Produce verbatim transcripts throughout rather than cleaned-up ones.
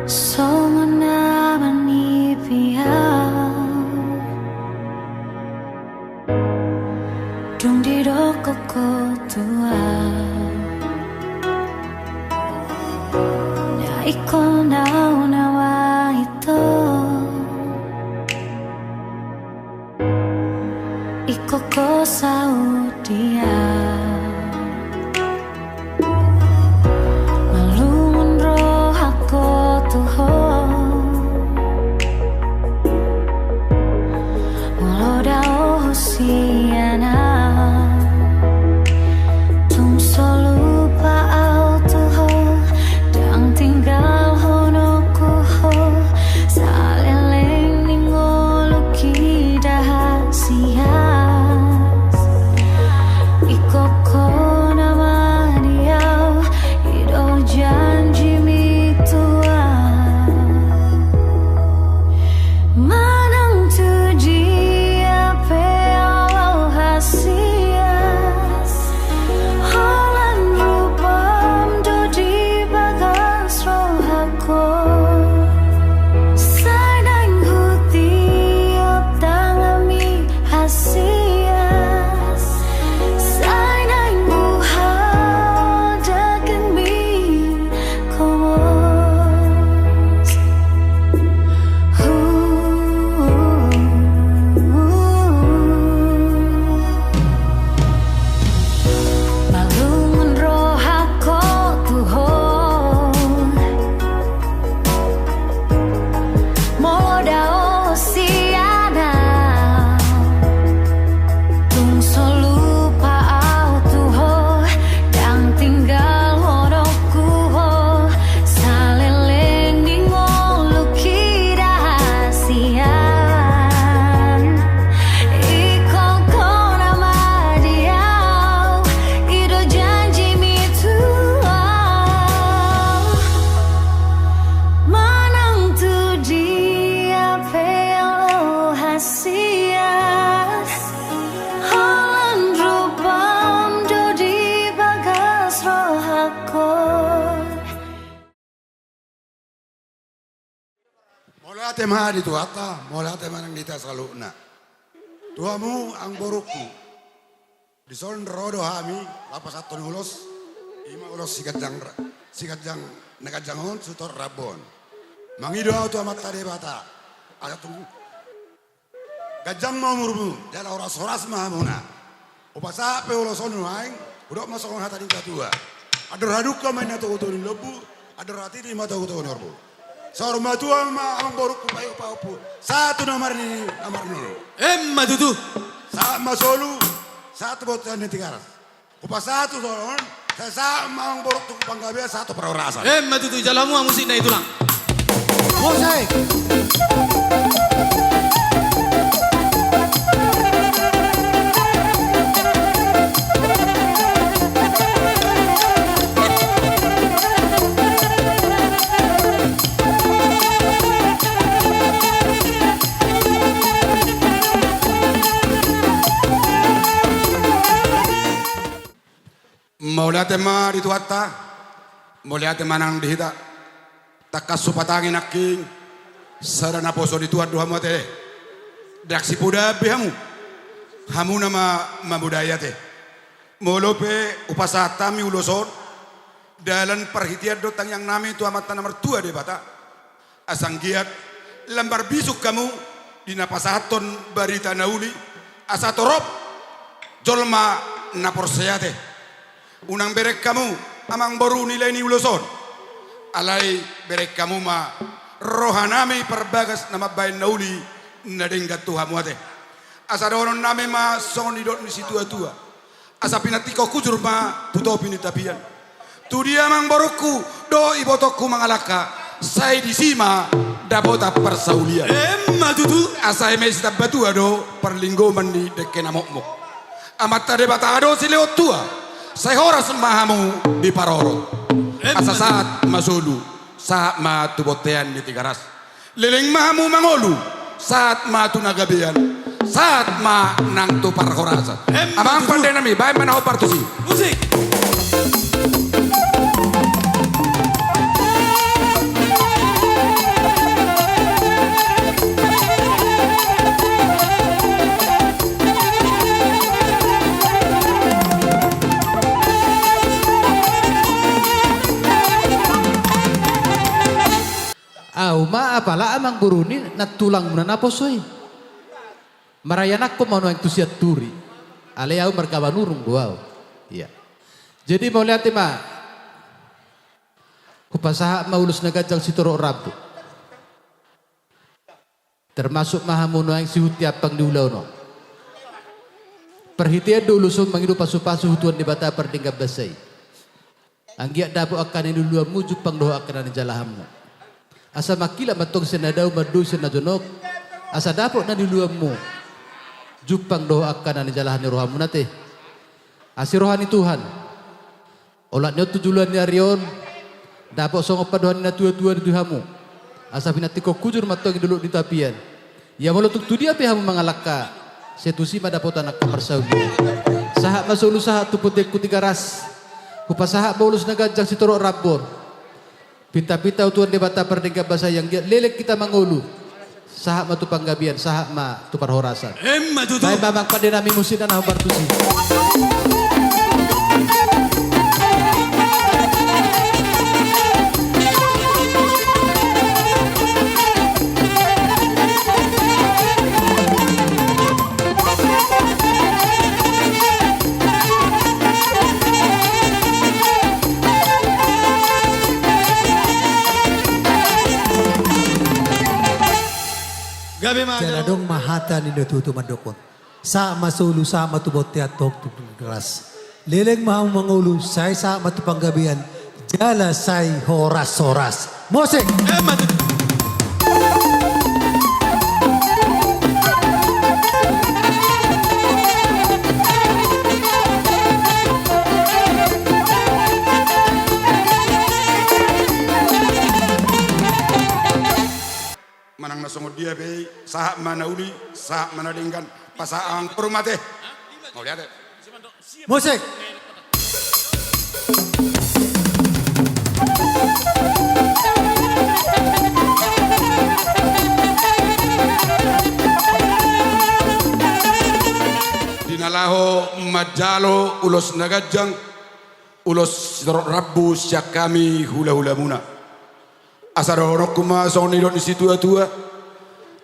Songon na manipi au, dung didok ho tu au, na ingkon au nama ito. Ingkon ho saut di au. Malungun rohangku tu ho. Molo dao ho sian au, tung so lupa au tu ho. Ndang tinggalhononku ho saleleng ni ngolu, hita hasias. Ingkon ho nama di au, i do janjimi tu au. Manang tu dia pe au hasias, holan rupam do di bagas rohangku. Sai naeng hutiop tanganmi hasias, sai naeng huhadangkonmi komos. Malungun rohangku tu ho. Molo dao ho sian au, tung so lupa au tu ho. Ndang tinggalhononku ho saleleng ni ngolu, hita hasias. Ingkon ho nama di au, i do janjimi tu au. Manang tu dia pe au hasias, holan rupam do di bagas rohangku. Mauliate ma di Tuhanta, mauliate ma nang di hita saluhutna. Tu hamu amangborungku, dison ro do hami laho pasahathon ulos, i ma ulos siganjang ra-, siganjang na ganjang on, suhut rambu on. Mangido au tu Amanta Debata, asa tung ganjang ma umurmu, jala horas-horas ma hamuna. Hupasahat pe ulos on nuaeng, hudok ma songon hata ni satua: Andor hadungka ma inna togu-togu ni lombu, andor hatiti ma togu-togu ni horbo. Saur matua ma amangborungku, paihut pahompu, sahat tu na marnini na marnono. Emma tutu. Sahat ma solu, sahat tu bontean ni Tigaras. Hupasahat ulos on, sai sahat ma amangborungku tu panggabean, sahat tu parhorasan. Emma tutu, jalo hamu musikna i, Tulang. Musik. Mauliate ma di Tuhanta, mauliate ma nang di hita. Tangkas hupatangi nangkin, sada naposo ni Tuhan do hamu ate. Ndang sipoda be hamu, hamuna ma mamodai ate. Molo pe hupasahat hami ulos on, dalan parhitean do tangiangnami tu Amanta na martua Debata. Asa anggiat lam marbisuk hamu di na pasahathon barita na uli, asa torop jolma na porsea ate. Unang bereng hamu, amangboru, nilai ni ulos on. Alai bereng hamu ma rohanami parbagas na mambahen na uli na denggan tu hamu ate. Asa dohononnami ma songon nidok ni situatua: Asa pinantikhon hujur ma tu topi ni tapian. Tu dia amangborungku dohot ibotongku mangalangka, sai disi ma dapotan parsaulian. Emma tutu. Asa eme sitambatua do parlinggoman ni dengke na mokmok. Amanta Debata do silehon tua, sai horas ma hamu diparorot. Emma tutu. Asa sahat ma solu, sahat ma tu bontean ni Tigaras. Leleng ma hamu mangolu, sahat ma tu na gabean. Sahat ma nang tu parhorasan. Emma tutu. Amang pande nami, baen ma na hombar tusi. Musik. Ahu ma apala amangboru ni nantulangmuna naposo i. Maraianakhon ma nuaeng tu Sianturi. Alai ahu marga Manurung do ahu. Ia. Jadi mauliate ma. Hupasahat ma ulos na ganjang sitorop rambu. Termasuk ma hamu nuaeng sihunti ampang di ulaon on. Parhitean do ulos on mangido pasupasu tu Tuhan Debata pardenggan basa i. Anggiat dapot angka na niluluanmu jumpang dohot angka na nijalahanmu. Asa mangkilap ma antong sian na dao, mandok sian na jonok. Asa dapot na niluluanmu jumpang dohot angka na nijalahan ni rohamuna te. Asi roha ni Tuhan. Olat ni on tu joloan ni ari on, dapot songon pandohan ni natuatua di tu hamu. Asa pinantikhon hujur ma antong di dolok ni tapian. Ia molo tung tu dia pe hamu mangalangka, sai tusi ma dapotan angka parsaulian. Sahat ma solu sahat tu Putengku Tigaras. Hupasahat ma ulos na ganjang sitorop rambu on. Pintapinta tu Tuhan Debata pardenggan basa i anggiat leleng hita mangolu. Sahat ma tu panggabean, sahat ma tu parhorasan. Emma tutu. Baen ma amang pande nami musikna na hombar tusi. Gabe ma. Jala adong ma hata ni natuatua mandokhon. Sahat ma solu, sahat ma tu bontean, tu Putengku Tigaras. Leleng ma hamu mangolu, sai sahat ma tu panggabean, jala sai horashoras. Musik. Emma tutu. Manang na songon dia pe i, sahat ma na uli, sahat ma na denggan, pasahat amangboru ma te. Mauliate. Musik. Di na laho manjalo ulos na ganjang, ulos sitorop rambu sian hami hulahulamuna. Asa dohononku ma songon nidok ni situatua.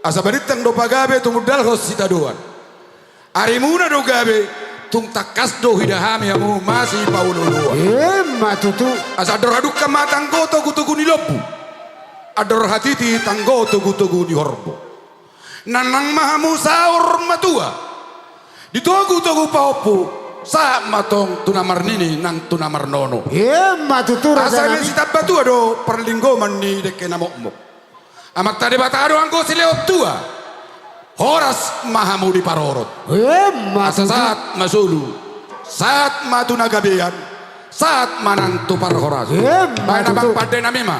Asa balintang do pagabe tumundalhon sitadoan. Arimuna do gabe, tung tangkas do huida hami hamu masipaolooloan. Emma tutu. Asa andor hadungka ma tanggo togutogu ni lombu. Andor hatiti tanggo togutogu ni horbo. Nang, nang ma hamu saur matua. Di togutogu pahompu, sahat ma tong tu na marnini nang tu na marnono. Emma tutu, raja nami. Asa na sitamba tua do parlinggoman ni dengke na mokmok. Amanta Debata do anggo silehon tua. Horas ma hamu diparorot. Emma tutu. Asa sahat ma solu. Sahat ma tu na gabean. Sahat ma nang tu parhorasan. Emma tutu. Baen amang pande nami ma.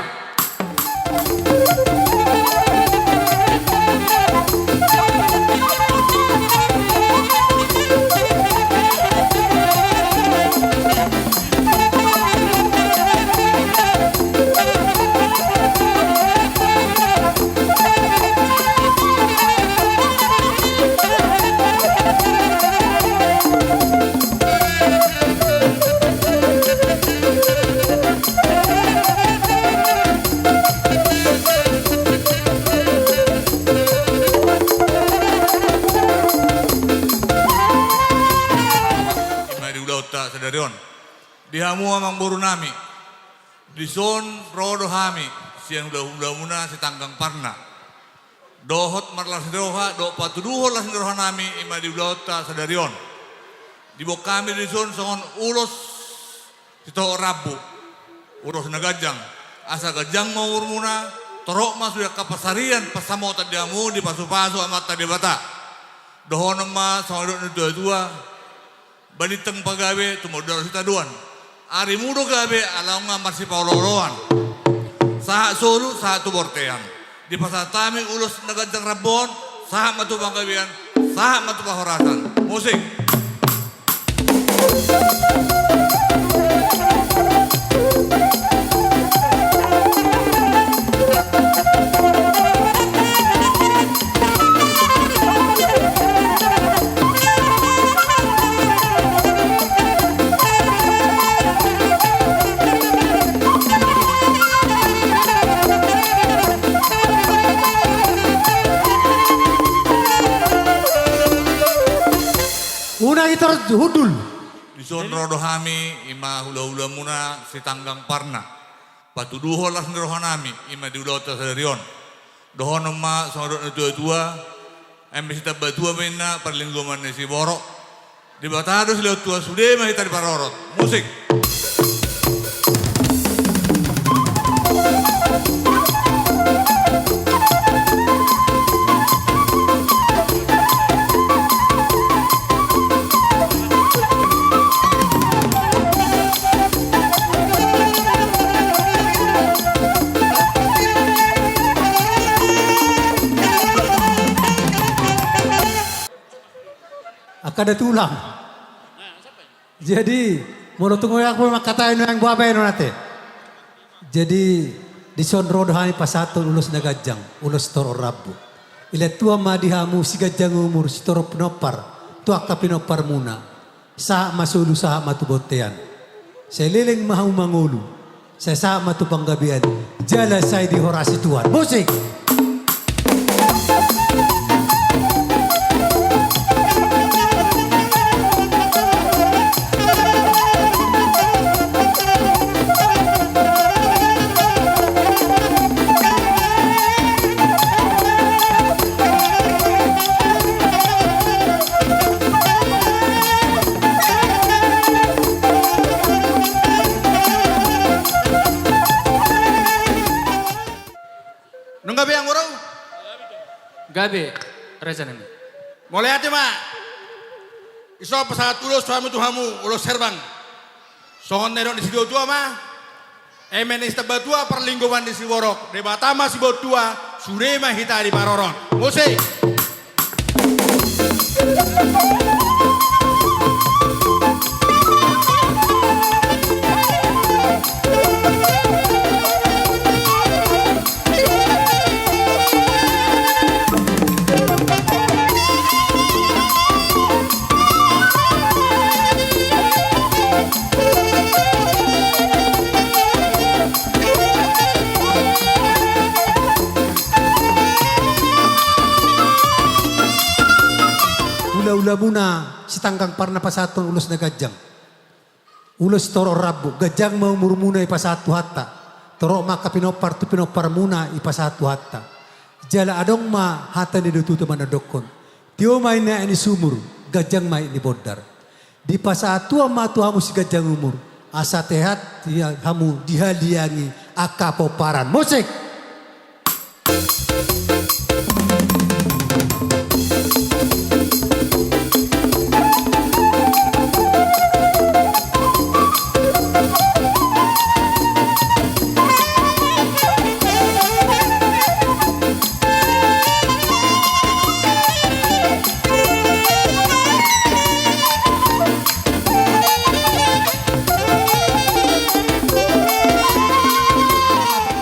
Ima di ulaonta sadari on. Di hamu amangboru nami. Dison ro do hami sian hulahulamuna Sitanggang Parna. Dohot marlas ni roha dohot patuduhon las ni roha nami ima di ulaonta sadari on. Diboan hami dison songon ulos sitohop rambu, ulos na ganjang, asa ganjang ma umurmuna, torop ma sude angka pansarian pansamotan di hamu dipasupasu Amanta Debata. Dohonon ma songon nidok ni tuatua. Balintang pagabe tumundalhon sitadoan. Arimu do gabe ala nunga marsipaolooloan. Sahat solu sahat tu bontean. Dipasahat hami ulos na ganjang rambu on. Sahat ma tu panggabean. Sahat ma tu parhorasan. Musik. Unang i tor hundul. Dison ro do hami, i ma hulahulamuna Sitanggang Parna. Patuduhon las ni rohanami, i ma di ulaonta sadari on. Dohonon ma songon dok ni natuatua, eme sitambatua ma inna parlinggoman ni siborok. Debata do silehon tua, sude ma hita diparorot. Musik. Angka da tulang. Jadi molo tung oyak pe mangkatai nuaeng boa baenon ate. Jadi dison ro do hami pasahathon ulos na ganjang, ulos torop rambu. Ilet tua ma di hamu siganjang umur, sitorop pinompar tu angka pinomparmuna. Sahat ma solu, sahat ma tu bontean. Sai leleng ma hamu mangolu. Sai sahat ma tu panggabean. Jala sai dihorasi Tuhan. Musik. Nunga gabe, anggo ro? Gabe, raja nami. Mauliate ma. Dison pasahat ulos tu hamu, tu hamu, ulos herbang. Songon na nidok ni situatua ma. Eme na sitambatua parlinggoman ni siborok, Debata ma siboan tua, sude ma hita diparorot. Musik. Hulahulamuna Sitanggang Parna pasahathon ulos na ganjang. Ulos torop rambu, ganjang ma umurmuna dipasahat Tuhanta. Torop ma angka pinompar tu pinomparmuna dipasahat Tuhanta. Jala adong ma hata ni natuatua manandakhon. Tio ma inna aek ni sumur, ganjang ma aek ni bondar. Dipasahat Tuhan ma tu hamu siganjang umur, asa sehat hamu dihaliangi angka pomparan. Musik.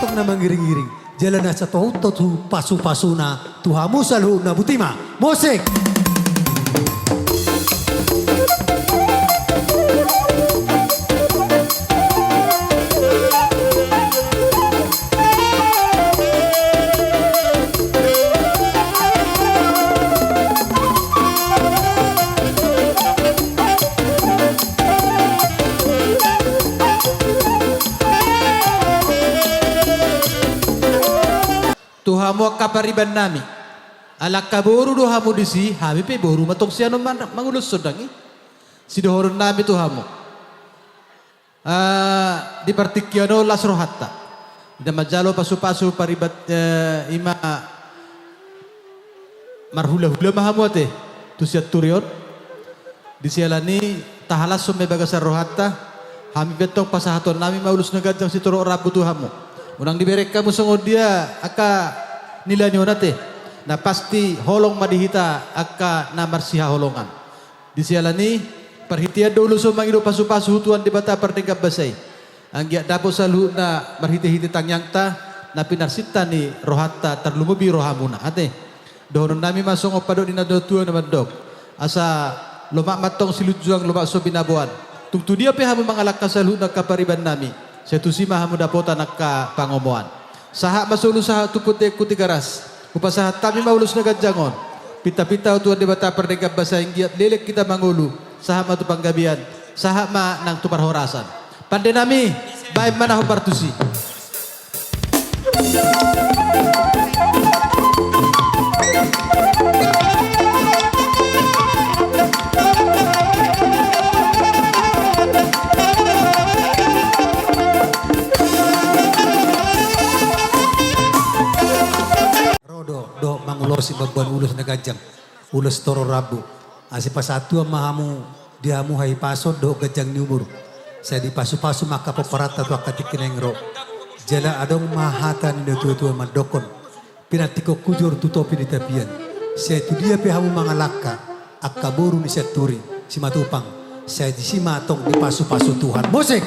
Tong na mangiringiring, jala na satohut tu pasupasuna tu hamu saluhutna. Boti ma. Musik. Tu hamu angka pariban nami, ala angka boru do hamu disi, hami pe boru ma tong sian on man-, manguloshon dang i. Sidohonon nami tu hamu. Ah, di partingkian on las rohanta. Ida manjalo pasupasu paribat, eh, ima marhulahula ma hamu ate tu sianturi on. Di siala ni i tahalashon ma i bagasan rohanta. Hami pe tong pasahaton nami ma ulos na ganjang sitorop rambu tu hamu. Unang dibereng hamu songon dia angka nilani on ate. Na pasti holong ma di hita angka na marsihaholongan. Di siala ni i, parhitean do ulos on mangido pasupasu tu Tuhan Debata pardenggan basa i. Anggiat dapot saluhutna marhitehite tangiangta, na pinarsinta ni rohanta tarlumobi rohamuna. Ate. Dohononnami ma songon pandok ni natuatua na mandok: Asa lomak ma antong silunjuang, lomak so binaboan. Tung tu dia pe hamu mangalangka saluhutna angka paribannami, sai tusi ma hamu dapotan angka pangomoan. Sahat ma solu sahat tu Putengku Tigaras, hupasahat hami ma ulos na ganjang on. Pintapinta Tuhan Debata pardenggan basa i, anggiat leleng hita mangolu, sahat ma tu panggabean, sahat ma nang tu parhorasan. Pandenami, baen ma na hombar tusi. Ro do, do mangulosi mamboan ulos na ganjang, ulos torop rambu. Asa pasahat Tuhan ma hamu, di hamu hahipason dohot ganjang ni umur. Sai dipasupasu ma angka pomparanta tu angka tingki naeng ro. Jala adong ma hata ni natuatua mandokkon: Pinantikhon hujur tu topi ni tapian. Sai tu dia pe hamu mangalangka, angka boru ni Sianturi, Simatupang, sai disi ma antong dipasupasu Tuhan. Musik.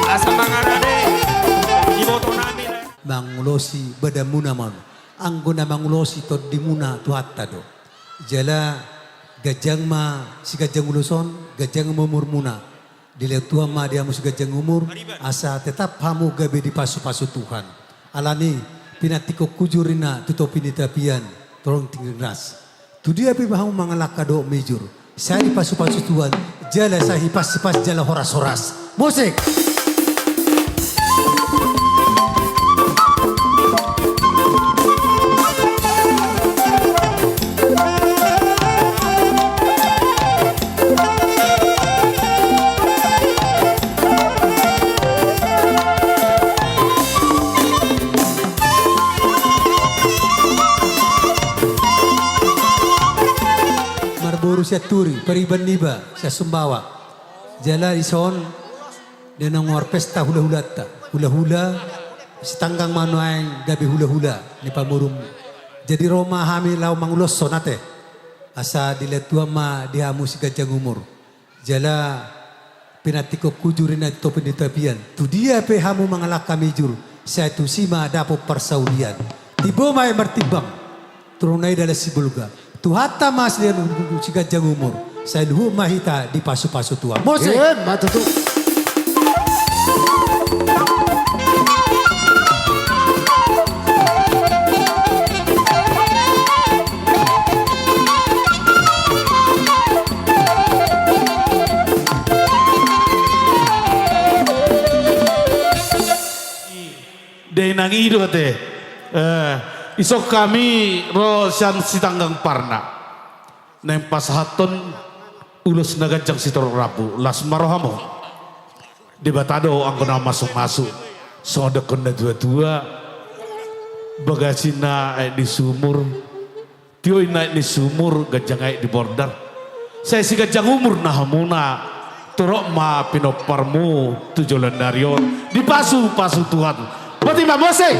Asa mangarade ibotonami na mangulosi badanmuna ma on. Anggo na mangulosi tondimuna Tuhanta do. Jala ganjang ma siganjang ulos on, ganjang ma umurmuna. Dilehon Tuhan ma di hamu siganjang umur, asa tetap hamu gabe dipasupasu Tuhan. Alani i, pinantikhon hujur ninna tu topi ni tapian, torop tingki ras. Tu dia pe hamu mangalangka dohot mijur, sai dipasupasu Tuhan, jala sai hipashipas jala horashoras. Musik. Marboru Sianturi, pariban niba, Sian Sumbawa. Jala dison, dia na marpesta hulahulanta. Hulahula, Sitanggang ma nuaeng gabe hulahula ni pamoruonmu. Jadi ro ma hami laho manguloshon ate. Asa dilehon Tuhan ma di hamu siganjang umur. Jala pinantikhon hujur ninna tu topi ni tapian. Tu dia pe hamu mangalangka mijur, sai tusi ma dapot parsaulian. Timbo ma aek martimbang, turun na i dalan Sibolga. Tuhanta ma sian siganjang umur. Sai luhut ma hita dipasupasu Tuhan. Musik. Emma tutu. Dainang i do ate. Eh, ison hami ro sian Sitanggang Parna. Naeng pasahathon ulos na ganjang sitorop rambu, las ma rohamu. Debata do anggo na mamasumasu. Songon dokkon natuatua, bagasinna aek ni sumur, tio inna aek ni sumur, ganjang aek di bordar. Sai siganjang umur na hamuna, torop ma pinomparmu tu joloan ni ari on, dipasupasu Tuhan. Boti ma musik.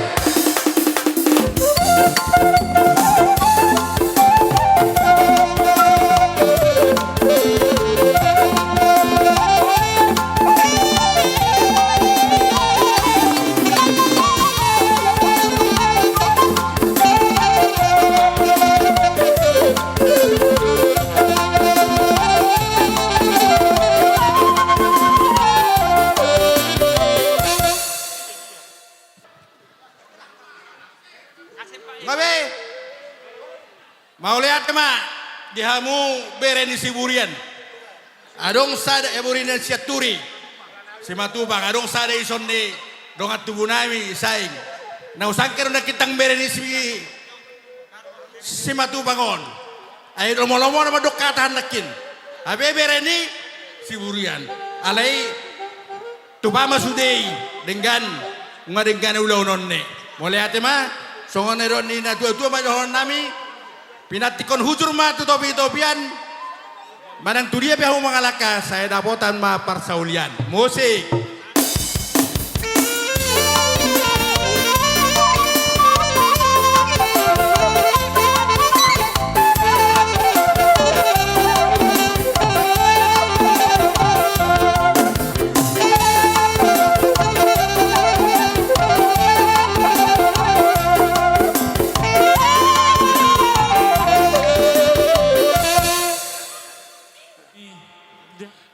Nga be. Mauliate ma di hamu bere ni Siburian. Adong sada, eh, bere ni Sianturi, Simatupang, adong sada ison ni dongan tubunami saing. Na husangke do nangkin tang bere ni si, Simatupang on. Ai lomo-lomo na mandok hata nangkin. Hape bere ni Siburian. Alai Tupa ma sude i, denggan, nunga denggan ulaon on ne. Mauliate ma, songon na nidok ni natuatua ma dohonon nami, pinantikhon hujur ma tu topitopian, manang tu dia pe hamu mangalangka, sai dapotan ma parsaulian. Musik.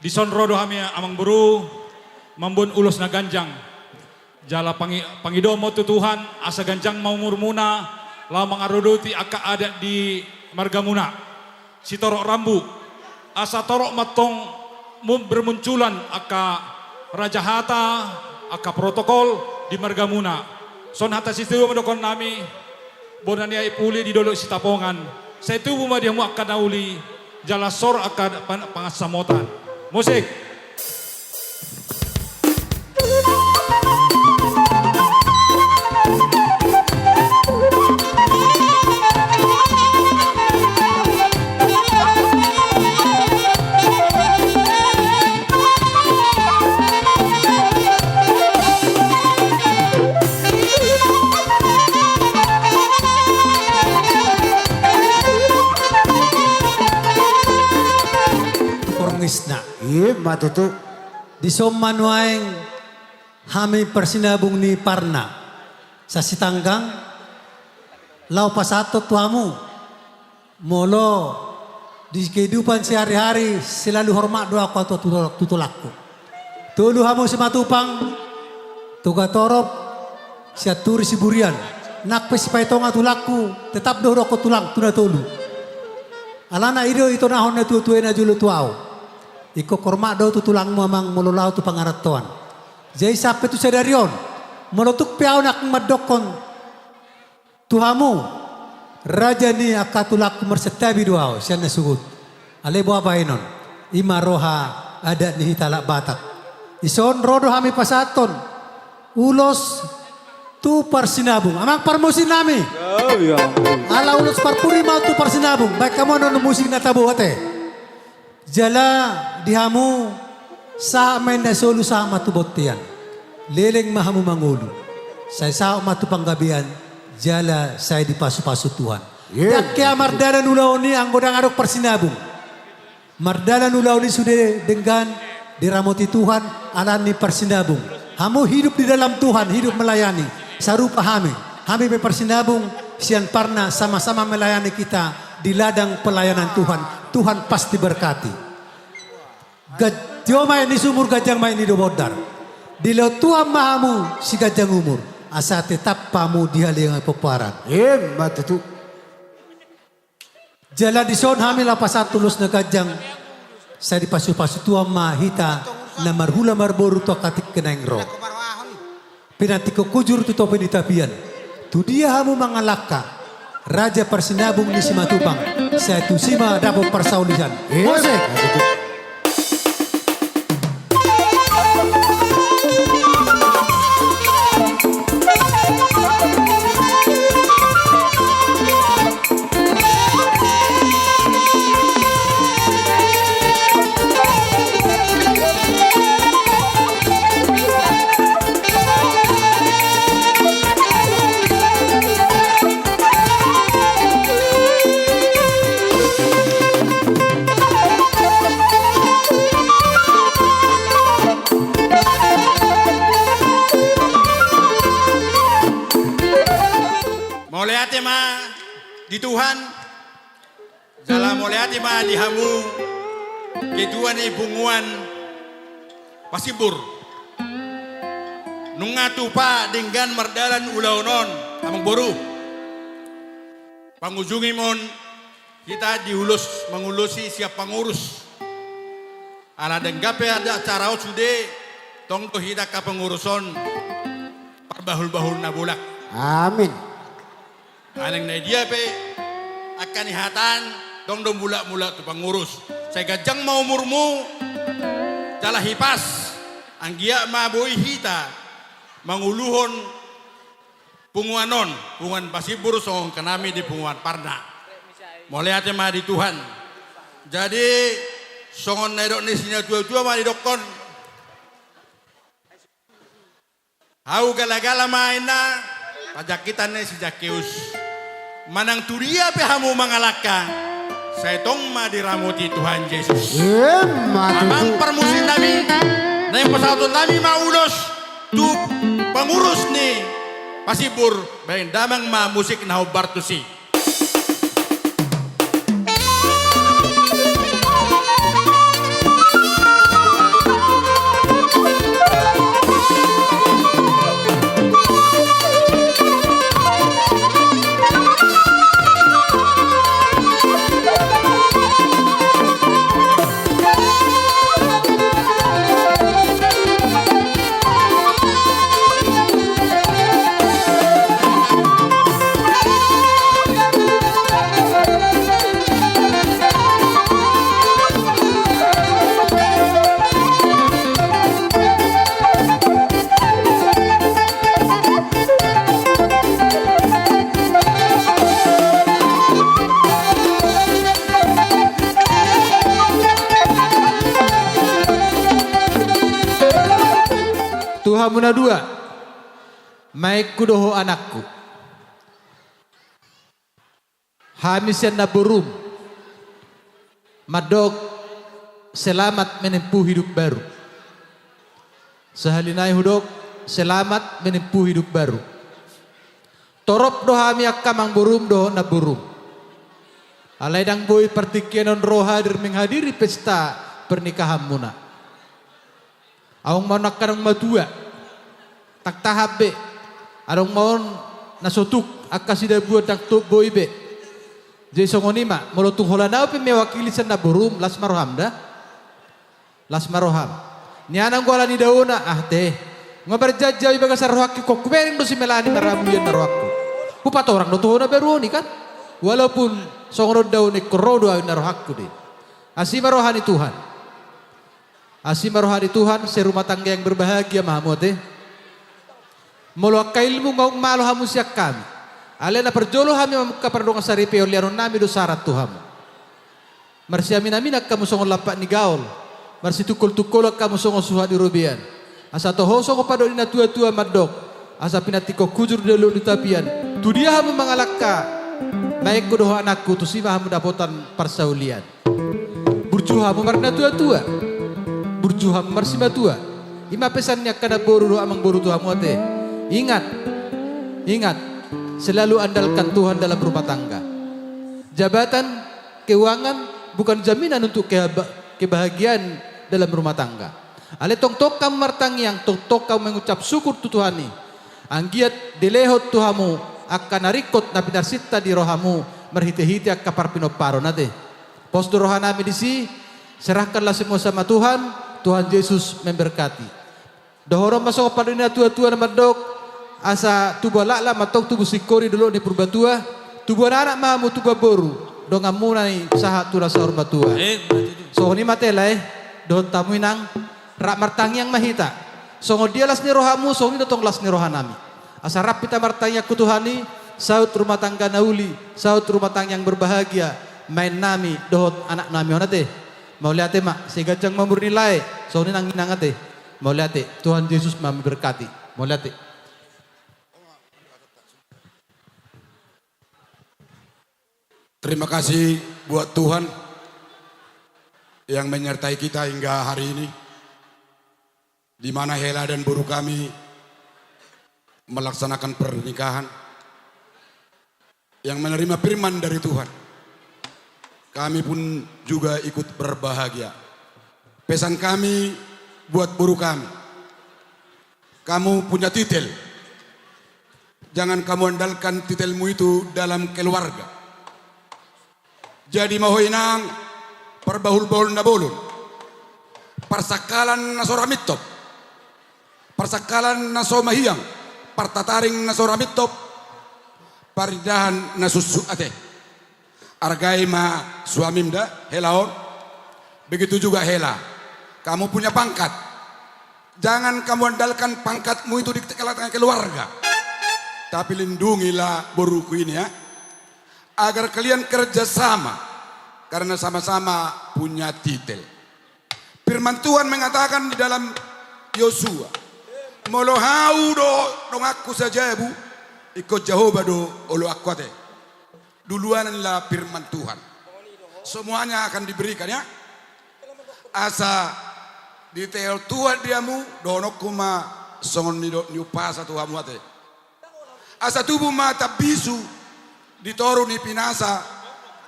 Dison ro do hami, amangboru, mamboan ulos na ganjang. Jala pangi-, pangidoonmu tu Tuhan, asa ganjang ma umurmuna, laho mangaradoti angka adat di margamuna. Sitorop rambu, asa torop ma antong mu-, bermunculan angka raja hata, angka protokol di margamuna. Songon hata Situa ma dohonon nami, bona ni aek puli di Dolok Sitapongan. Sai tubu ma di hamu angka na uli, jala sor angka pan-, pangansamotan. Musik. Porngisna. Ima tutu. Dison ma nuaeng hami parsinabung ni Parna. Sasintanggang, laho pasahathon tu hamu. Molo di kehidupan sehari-hari, selalu hormat do ahu tu, tu, tu tulangku. Tolu hamu Simatupang, Togatorop, Sianturi, Siburian. Nang pe Sipaitonga tulangku, tetap do hudokhon tulang tu na tolu. Alana i do itonahon natuatua i na jolo tu ahu. Ingkon hormat do tu tulangmu, amang, molo laho tu pangarantoan. Jadi sampe tu sadari on, molo tung pe ahu nang mandokhon tu hamu, raja ni angka tulangku, marsantabi do ahu sian na sogot. Alai boha bahenon, ima roha adat ni hita halak Batak. Dison ro do hami pasahathon ulos tu parsinabung. Amang parmusik nami. Ya, ya. Ala ulos parpudi ma tu parsinabung. Baen hamu annon musik na tabo ate. Jala di hamu, sahat ma i na solu, sahat ma tu bontean. Leleng ma hamu mangolu. Sai saut ma tu panggabean, jala sai dipasupasu Tuhan. Ye. Ndang hea mardalan ulaon i anggo ndang adong parsinabung. Mardalan ulaon i sude denggan, diramoti Tuhan, ala ni parsinabung. Hamu hidup di dalam Tuhan, hidup melayani. Sarupa hami. Hami pe parsinabung sian Parna, sama-sama melayani kita di ladang pelayanan Tuhan. Tuhan pasti berkati. Gaj-, tio ma aek ni sumur, ganjang ma aek ni do bondar. Dilehon Tuhan ma hamu siganjang umur, asa tetap hamu di haliangan pomparan. Ima tutu. Jala dison hami laho pasahat ulos na ganjang, sai dipasupasu Tuhan ma hita na marhula marboru tu angka tingki na naeng ro. Pinantikhon hujur tu topi ni tapian. Tu dia hamu mangalangka, raja parsinabung ni Simatupang, sai tusi ma dapot parsaulian. Iya. Musik. Mauliate ma di Tuhan. Jala mauliate ma di hamu ketua ni punguan Pasimbur. Nunga tupa denggan mardalan ulaon on, amangboru. Pangujungimon hita di ulos mangulosi sian pangurus. Ala denggan pe acara on sude, tong do hita angka pangurus on parbahulbahul na bolak. Amin. Ala naeng na dia pe angka nihatan, tong do mulakmulak tu pangurus. Sai ganjang ma umurmu, jala hipas Anggiat ma boi hita manguluhon punguan on, punguan Pasimbur songon hami di punguan Parna. Mauliate ma di Tuhan. Jadi songon na nidok ni sinatua-tua ma didokkon. Hau gala-gala ma inna, pajangkitan ni si Zakkeus. Manang tu dia pe hamu mangalangka, sai tong ma diramoti Tuhan Jesus. Emma tutu. Amang parmusik nami, naeng pasahaton nami ma ulos tu pangurus ni Pasimbur, baen damang ma musik na hombar tusi. Tu hamu na dua, maengku dohot anakku. Hami sian namborum mandok selamat menempuh hidup baru. Sahali nai hudok selamat menempuh hidup baru. Torop do hami angka amangborum dohot namborum. Alai ndang boi partingkian on ro hadir menghadiri pesta pernikahanmuna. Adong ma on angka naung matua, ndang tahan be. Adong ma on na so tuk, angka sidabuan ndang tuk boi be. Jadi songon i ma, molo tung holan ahu pe mewakili sian namborum, las ma roham da. Las ma roham. Nian anggo ala ni daona, ah te. Nga marjanji ahu di bagasan rohangki, ingkon hubereng do simelani marhamuian na rohangku. Hupatorang do tu ho na baru on i kan. Walaupun songon on daona, ingkon ro do ahu na rohangku de. Asi ma roha ni Tuhan. Asi ma roha ni Tuhan, serumah tangga yang berbahagia ma hamu ate. Molo angka ilmu nga umalo hamu sian hami. Alai na parjolo hami mamungka pardongansaripeon, lehononnami do sarat tu hamu. Marsiamin-aminan hamu songon lampak ni gaol. Marsitungkol-tungkolan hamu songon suhat ni robean. Asa toho songon pandok ni natua-tua mandok. Asa pinantikhon hujur di dolok ni tapian. Tu dia hamu mangalangka. Maengku dohot anakku, tusi ma hamu dapotan parsaulian. Burju hamu marnatua-tua. Burju hamu marsimatua. I ma pesan ni angka namboru dohot amangboru tu hamu ate. Ingat. Ingat. Selalu andalkan Tuhan dalam rumah tangga. Jabatan, keuangan bukan jaminan untuk keba-, kebahagiaan dalam rumah tangga. Alai tongtong hamu martangiang, tongtong hamu mengucap syukur tu Tuhan i. Anggiat dilehon tu hamu angka na ringkot na pinarsinta di rohamu marhite-hite angka parpinomparon ate. Pos do rohanami disi, serahkanlah semua sama Tuhan, Tuhan Yesus memberkati. Dohonon ma songon pandok ni natua-tua na mandok, asa tubu laklak ma antong tubu singkoru di dolok ni Purbatua, tubuan anak ma hamu tubuan boru, donganmuna i sahat tu na saur matua. Eh, betul. Songon i ma ate lae, dohot hamu inang, rap martangiang ma hita. Songon dia las ni rohamu, songon i do tong las ni rohanami. Asa rap hita martangiang tu Tuhan i, saut rumah tangga na uli, saut rumah tangga yang berbahagia, baen nami dohot anaknami on ate. Mauliate ma, sai ganjang ma umur ni lae, songon i nang inang ate. Mauliate, Tuhan Yesus memberkati. Mauliate. Terima kasih buat Tuhan yang menyertai kita hingga hari ini, di mana hela dan boru kami melaksanakan pernikahan yang menerima firman dari Tuhan. Kami pun juga ikut berbahagia. Pesan kami buat boru kami. Kamu punya titel. Jangan kamu andalkan titelmu itu dalam keluarga. Jadi ma ho inang parbahul-bahul na bolon. Parsangkalan na so ra mintop. Parsangkalan na so mahiang. Partataring na so ra mintop. Parindahan na suksuk ate. Argai ma suamim da, hela on. Begitu juga hela. Kamu punya pangkat. Jangan kamu andalkan pangkatmu itu di tengah-tengah keluarga. Tapi lindungilah boruku ini ya. Agar kalian kerja sama. Karena sama-sama punya titel. Firman Tuhan mengatakan di dalam Yosua, molo hau do donganku sajabu, ingkon Jahowa do oloanku ate. Duluanlah firman Tuhan. Semuanya akan diberikan ya. Asa ditaon Tuhan di hamu, dohononku ma songon nidok ni umpasa tu hamu ate. Asa tubu ma tambisu di toru ni pinasa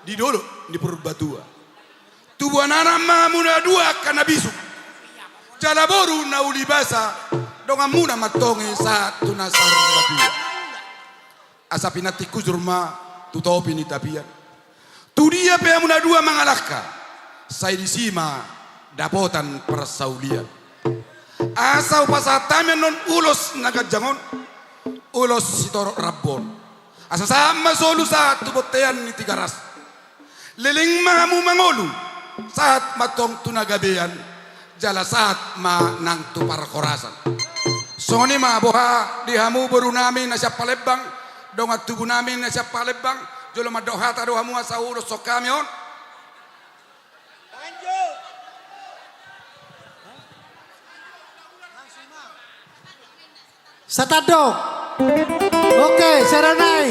di dolok ni Purbatua. Tubu anak-anak ma hamu na dua angka na bisuk. Jala boru na uli basa donganmuna ma antong i sahat tu na saur matua. Asa pinantik hujur ma tu topi ni tapian. Tudia pe hamu na dua mangalangka, sai disi ma dapotan parsaulian. Asa hupasahat hami annon ulos na ganjang on, ulos sitorop rambu on. Asa sahat ma solu sahat tu bontean ni Tigaras. Leleng ma hamu mangolu, sahat ma antong tu na gabean, jala sahat ma nang tu parhorasan. Songon i ma boha di hamu boru nami na sian Palembang, dongan tubu nami na sian Palembang, jolo mandok hata do hamu asa huuloshon hami on. Satandok. Oke, sada nai.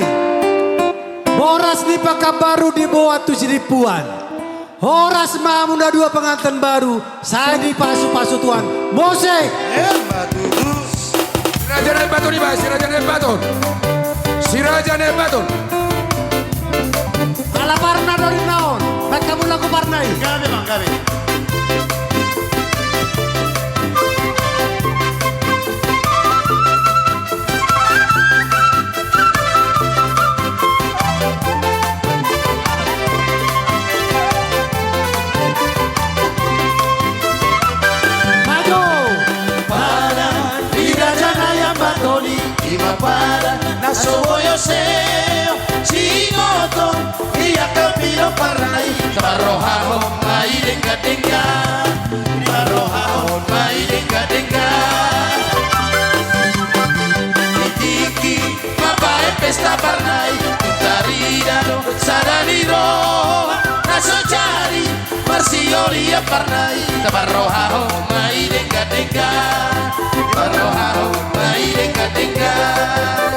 Boras ni Pakanbaru diboan tu Sidimpuan. Horas ma hamu na dua pengantin baru, sai dipasupasu Tuhan. Mose. Emma tutu. Si Raja Nai Baton i ba, si Raja Nai Baton. Si Raja Nai Baton. Ala parna do ninna on, baen hamu lagu parna i. Gabe ma, gabe. Maju. Padan ni Raja Nai Ambaton i, i ma padan na so boi seok, siingoton ni angka pilon parna i, taparrohahon ma i denggan-denggan, taparrohahon ma i denggan-denggan. Di tingki mambaen pesta parna i, tarida do sada ni roha na so jadi marsiolian parna i, taparrohahon ma i denggan-denggan, taparrohahon ma i denggan-denggan.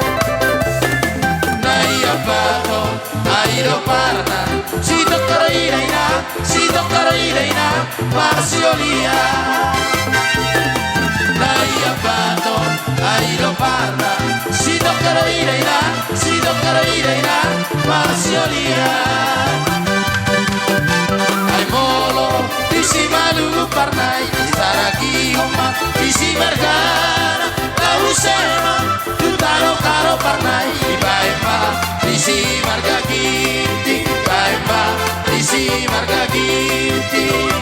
Nai Ambaton, ai do parna, sitongka do ida-ida, sitongka do ida-ida marsiolian. Nai Ambaton, ai do parna, sitongka do ida-ida, sitongka do ida-ida marsiolian. Ai molo disi malungun parna i, disaragihon ma disi margana, laho muse ma tu tano Karo parna i, dibaen ma disi marga Ginting, dibaen ma disi marga Ginting.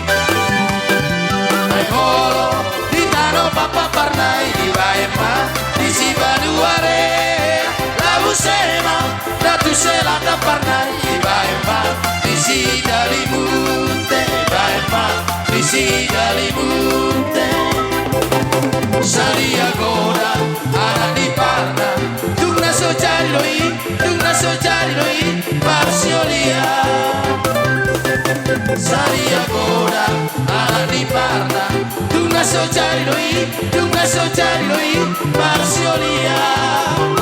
Ai molo di tano Pakpak parna i, dibaen ma disi Baduare, laho muse ma da tu selatan parna i, dibaen ma disi Dalimunte, dibaen ma disi Dalimunte. Sadia godang anak ni parna, tung na so jadi do i, tung na so jadi do i marsiolian. Sadia godang anak ni parna, tung na so jadi do i, tung na so jadi do i marsiolian.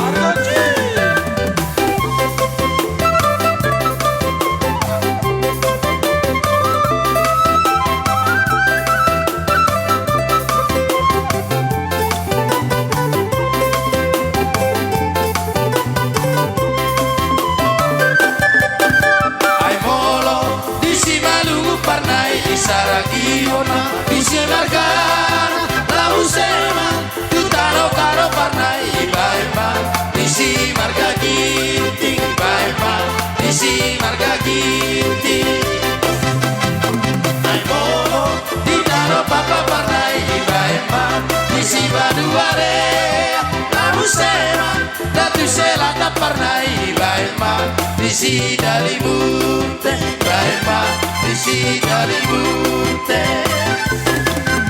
Ai molo disi malungun parna i, disaragihon ma disi margana, laho muse ma tu tano Karo parna i, dibaen ma disi marga Ginting, dibaen ma disi marga Ginting. Ai molo di tano Pakpak parna i, dibaen ma disi Baduare, laho muse ma da tu selatan parna i, dibaen ma disi Dalimunte, dibaen ma disi Dalimunte.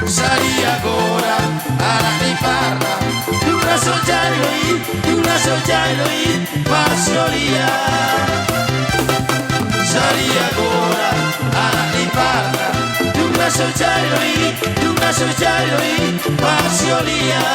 Sadia godang Saria, Saria Gora, anak ni Parna. Dung na so jadi do i, dung na so jadi do i, Pasiolia.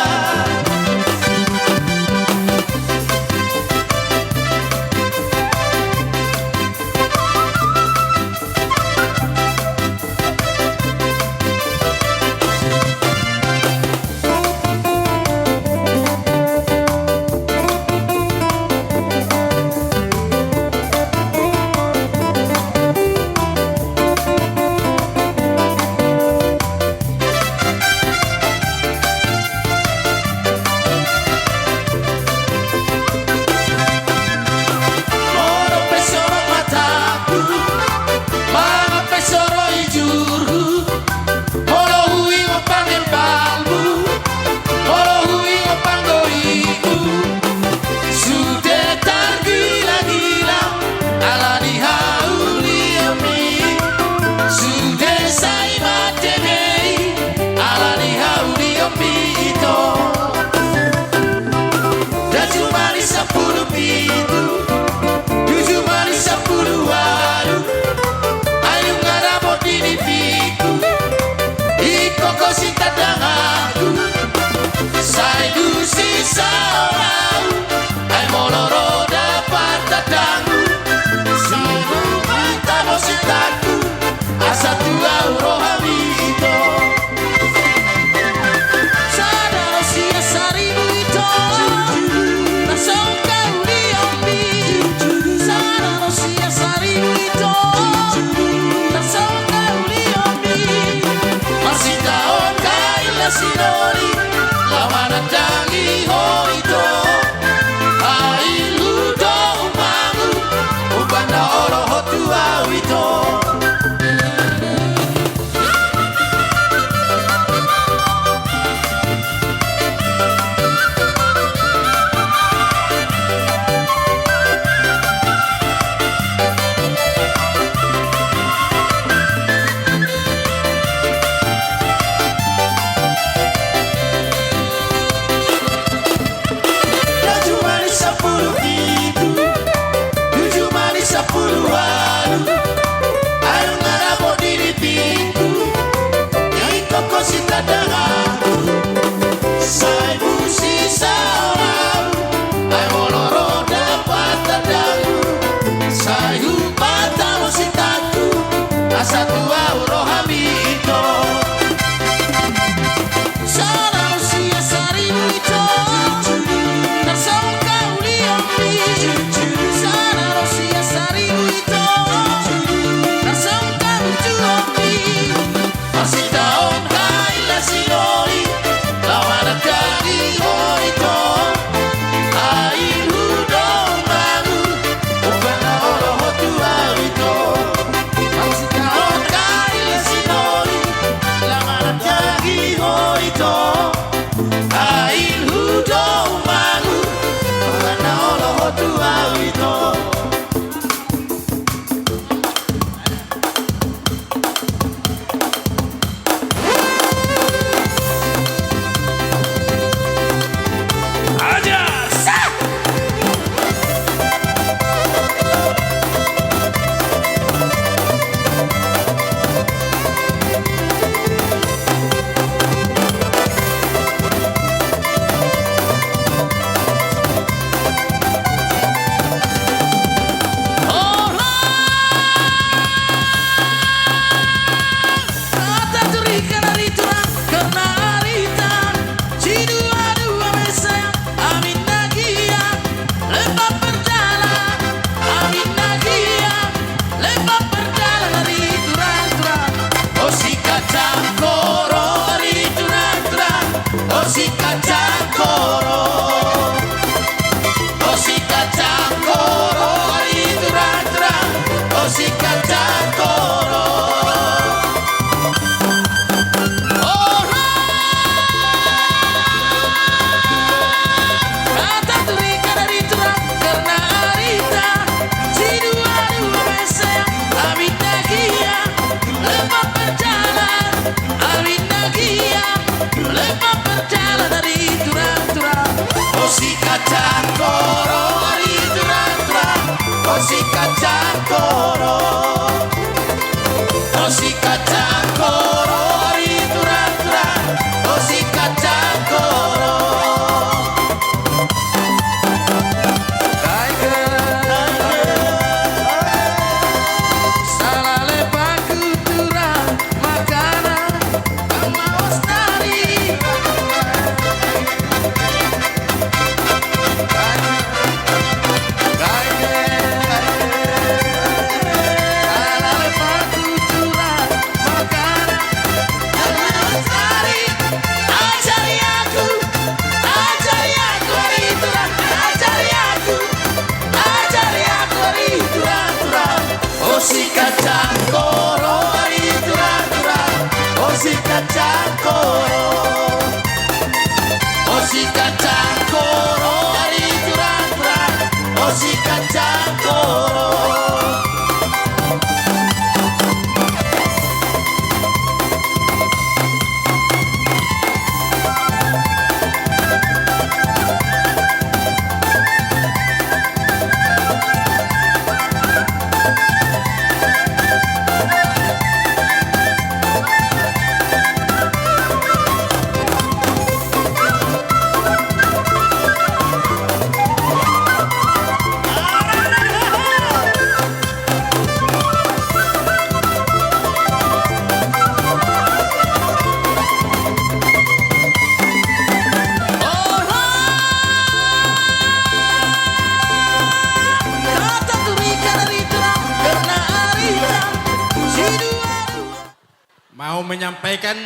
mau menyampaikan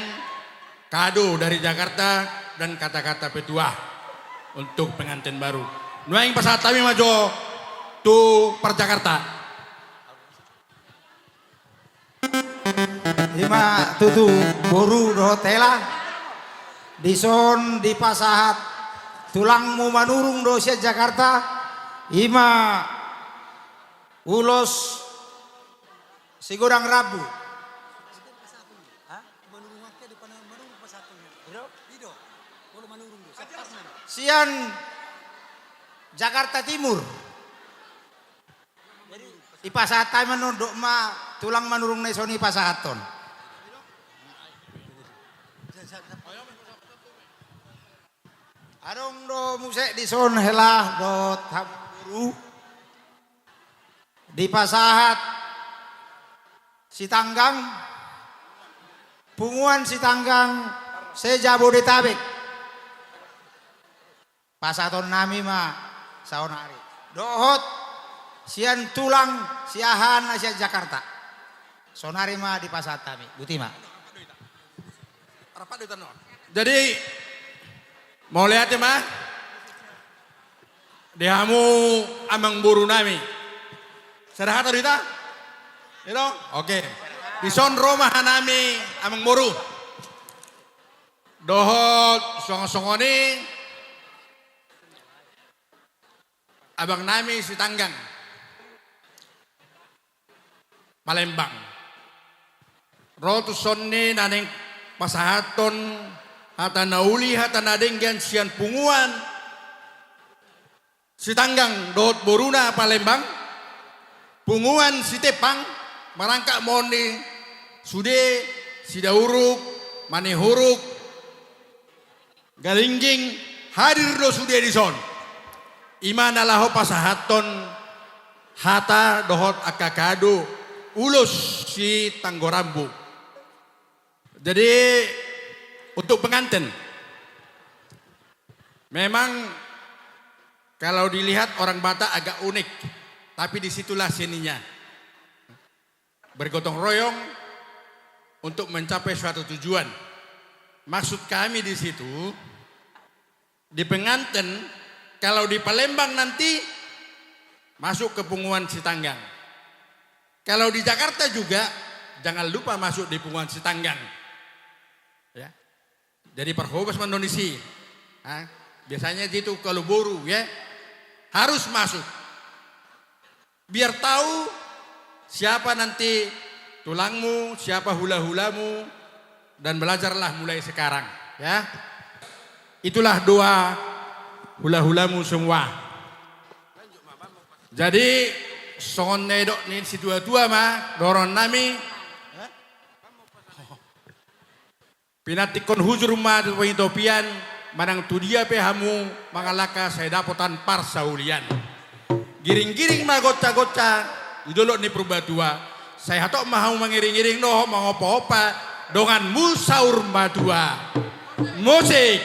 kado dari Jakarta dan kata-kata petua untuk pengantin baru. Nuaeng pasahat hami ma jo tu par Jakarta. Ima tutu boru dohot hela. Dison dipasahat tulangmu manurung do sian Jakarta. Ima ulos sigodang rambu. Sian Jakarta Timur. Dipasahat hami ma on, dok ma tulang manurung na dison dipasahathon. Adong do muse dison hela dohot hamu boru. Dipasahat Sitanggang, punguan Sitanggang se-Jabodetabek. Pasahaton nami ma saonari. Dohot sian tulang siahaan na sian Jakarta. Saonari ma dipasahat hami. Boti ma. Jadi, mauliate ma di hamu amang boru nami. Sada hata do hita? Ito? Oke. Dison ro ma hanami amang boru. Dohot songon-songon i abang nami Sitanggang, Palembang. Ro tuson i na naeng pasahathon hata na uli, hata na denggan sian punguan Sitanggang dohot boruna Palembang, punguan Sitepang, marangkap ma on di sude Sidauruk, Manihuruk, Galingging, hadir do sude dison. Ima na laho pasahathon hata dohot angka kado ulos sitanggo rambu. Jadi, untuk pengantin, memang kalau dilihat orang Batak agak unik, tapi di situlah seninya. Bergotong royong untuk mencapai suatu tujuan. Maksud kami di situ, di pengantin, kalau di Palembang nanti masuk ke punguan Sitanggang. Kalau di Jakarta juga, jangan lupa masuk di punguan Sitanggang. Ya. Jadi parhobas ma on disi. Ha? Biasanya gitu kalau boru, ya. Harus masuk. Biar tahu siapa nanti tulangmu, siapa hula-hulamu, dan belajarlah mulai sekarang, ya. Itulah doa hula-hulamu semua. Jadi, songon na nidok ni situa-tua ma dohonon nami. Pinantikhon hujur ma tu pangitopian, manang tu dia pe hamu mangalangka sai dapotan parsaulian. Giring-giring ma gonca-gonca di dolok ni Purbatua, sai hatop ma hamu mangiring-iring dohot mangompa-ompa donganmu saur matua. Musik.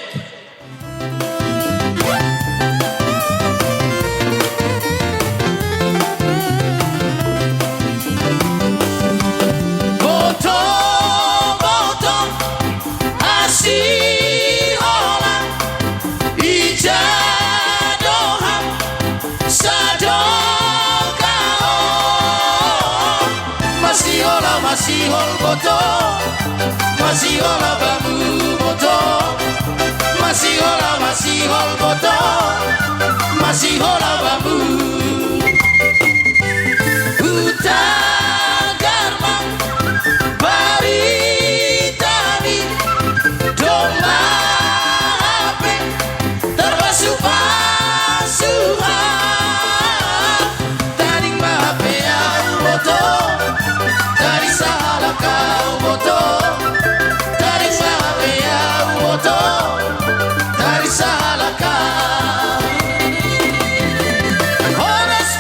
Boto, boto, asi holan, ija do hami sadokahon. Masihola, masihol boto, masihola bambu boto, masihola, masihol boto, masihola bambu. Hutagar ma barita ni domba ape tarpasu-pasu ha. Tading ma hape au boto, tading sahalak au boto, tading ma hape au boto, tading sahalak au. Horas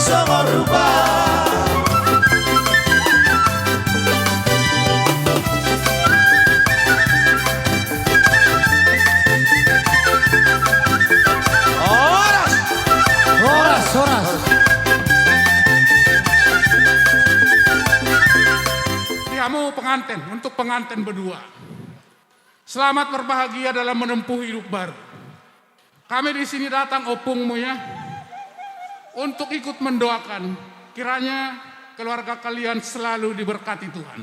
Songon rupa. Horas. Horas, horas. Di hamu penganten, untuk penganten berdua. Selamat berbahagia dalam menempuh hidup baru. Kami di sini datang, opungmu ya, untuk ikut mendoakan. Kiranya keluarga kalian selalu diberkati Tuhan.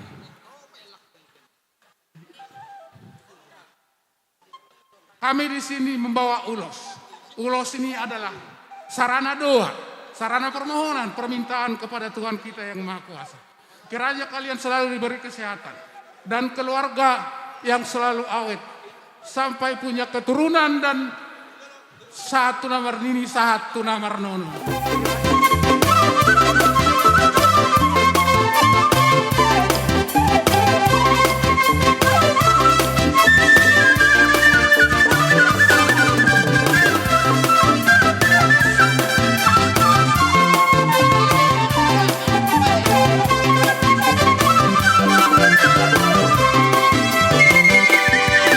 Kami di sini membawa ulos. Ulos ini adalah sarana doa, sarana permohonan, permintaan kepada Tuhan kita yang Maha Kuasa. Kiranya kalian selalu diberi kesehatan dan keluarga yang selalu awet, sampai punya keturunan dan sahat tu na marnini, sahat tu na marnono.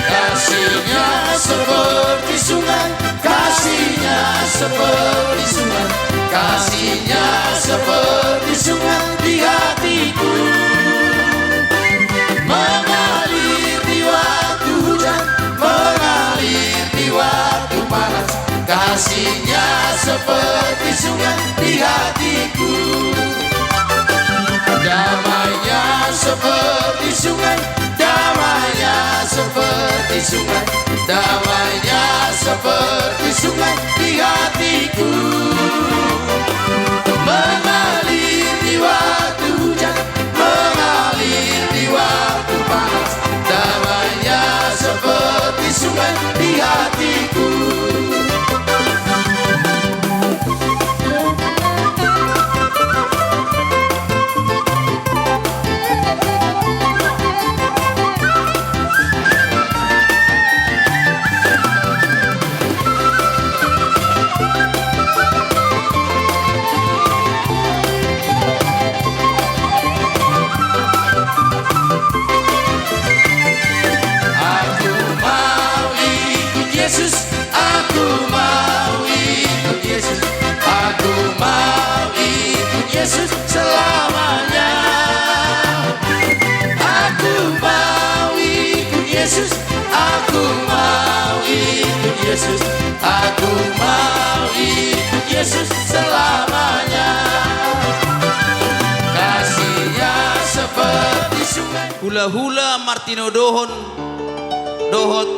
Kasihnya seperti sungai, kasihnya seperti sungai, kasihnya seperti sungai di hatiku. Mengalir di waktu hujan, mengalir di waktu panas, kasihnya seperti sungai di hatiku. Damainya seperti sungai, damainya seperti sungai, damainya seperti sungai di hatiku. Mengalir di waktu hujan, mengalir di waktu panas, damainya seperti sungai di hatiku. Aku mau ikut Yesus, aku mau ikut Yesus, aku mau ikut Yesus selamanya. Aku mau ikut Yesus, aku mau ikut Yesus, aku mau ikut Yesus selamanya. Kasihnya seperti sungai. Hulahula martinodohon dohot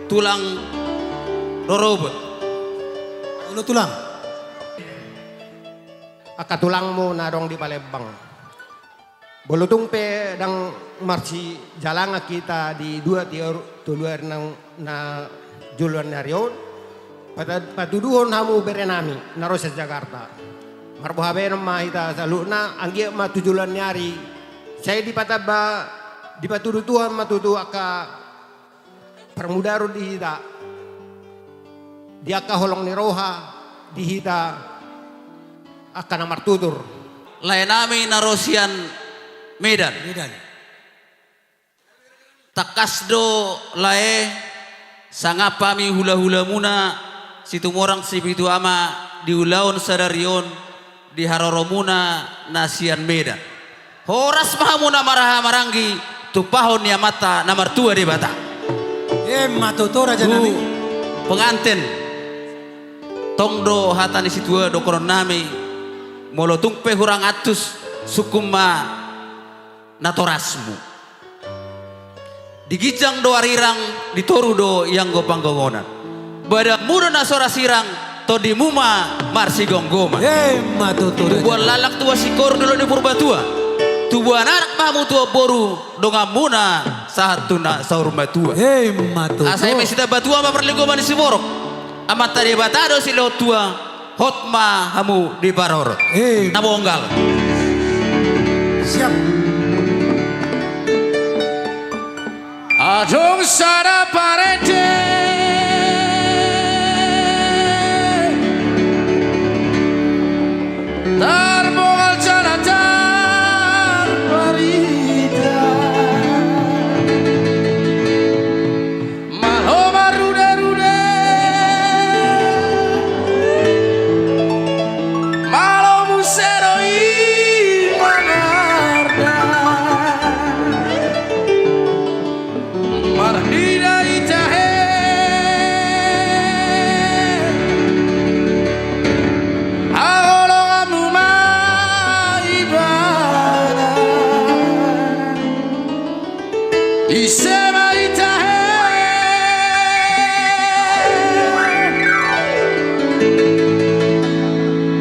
tulang rorobot. Olo tulang. Angka tulangmu na adong di Palembang. Molo tung pe ndang marsijalangan hita di dua tiga tolu ari na, na joloan ni ari on, pata-, patuduhon hamu berenami na ro sian Jakarta. Marboha bahenon ma hita saluhutna, anggiat ma tu joloan ni ari sai dipatamba, dipatudu Tuhan ma tutu angka parmudaron di hita, di angka holong ni roha di hita angka na martutur. Laenami na ro sian Medan. Medan. Tangkas do lae, sangap hami hulahulamuna Situmorang Sipitu Ama di ulaon sadari on di haroromuna na sian Medan. Horas ma hamu na marhahamaranggi tumpahon ni Amanta na martua Debata. Emma tutu rajanami. Tu penganten, tong do hata ni situa dohononnami, molo tung pe hurang antus, sungkun ma natorasmu. Di ginjang do arirang, di toru do ianggo panggongonan. Badanmu do na so ra sirang, tondimu ma marsigomgoman. Emma tutu. Tubuan laklak tubuan singkoru di dolok ni Purbatua. Tubuan anak ma hamu tubuan boru, donganmuna sahat tu na saur matua. Emma tutu. Asa i ma sitambatua ma parlinggoman ni siborok. Amanta Debata do silehon tua. Hot ma hamu diparorot. Eh. Na bonggal. Siap. Adong sada parende. Ise ma i tahe.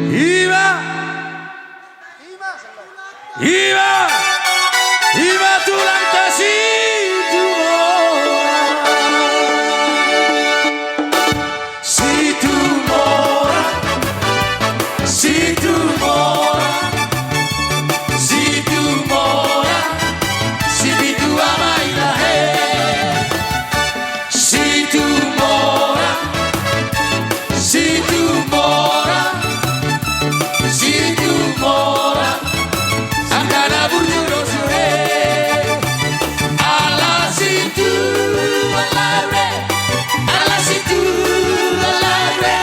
Iba. Iba. Iba tulang ta Situmorang. Situmorang, Situmorang, Situmorang, Sipitu Ama i tahe. Situmorang, Situmorang, Situmorang, angka na burju do sude. Ala Situ, ala ure. Ala Situ, ala ure.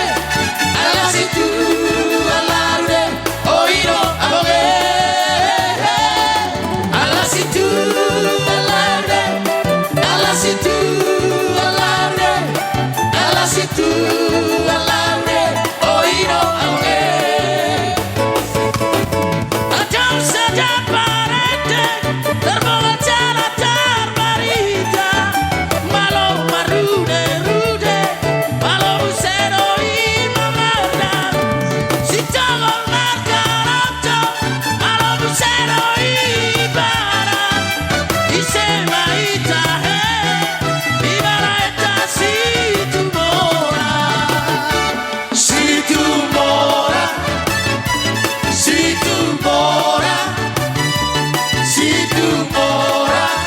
Ala Situ, ala ure. O i do abonge. Ala Situ, ala ure. Ala Situ, ala ure. Ala Situ, ala ure. O i do abonge. Adong sada parete, tarbongan jala tarbarita, malo marrude-rude, malo muse do i mangardang, sitongol markaroto, malo muse do i barat, ise ma i tahe, di baraenta Situmorang. Situmorang, Situmorang, Situmorang,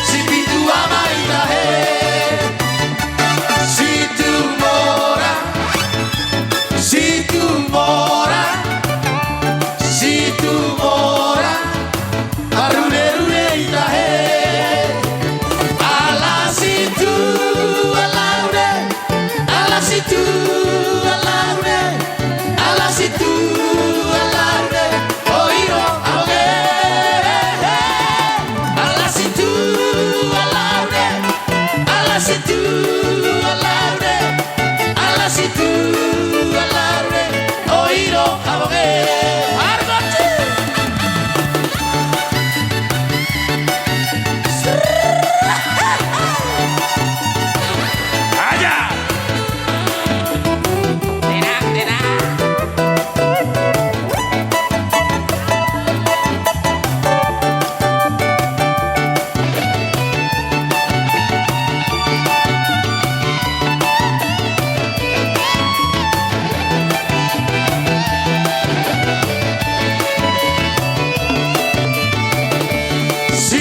Sipitu Ama i tahe. Situmorang, Situmorang, Situmorang, marrude-rude i tahe. Ala Situ, ala ure. Ala Situ, ala ure. Ala Situ, ala ure. O i do abonge. Ala Situ, ala ure. Ala Situ, ala ure. Ala Situ, ala ure. O i do abonge. Argoti. Aja. Tenang, tenang.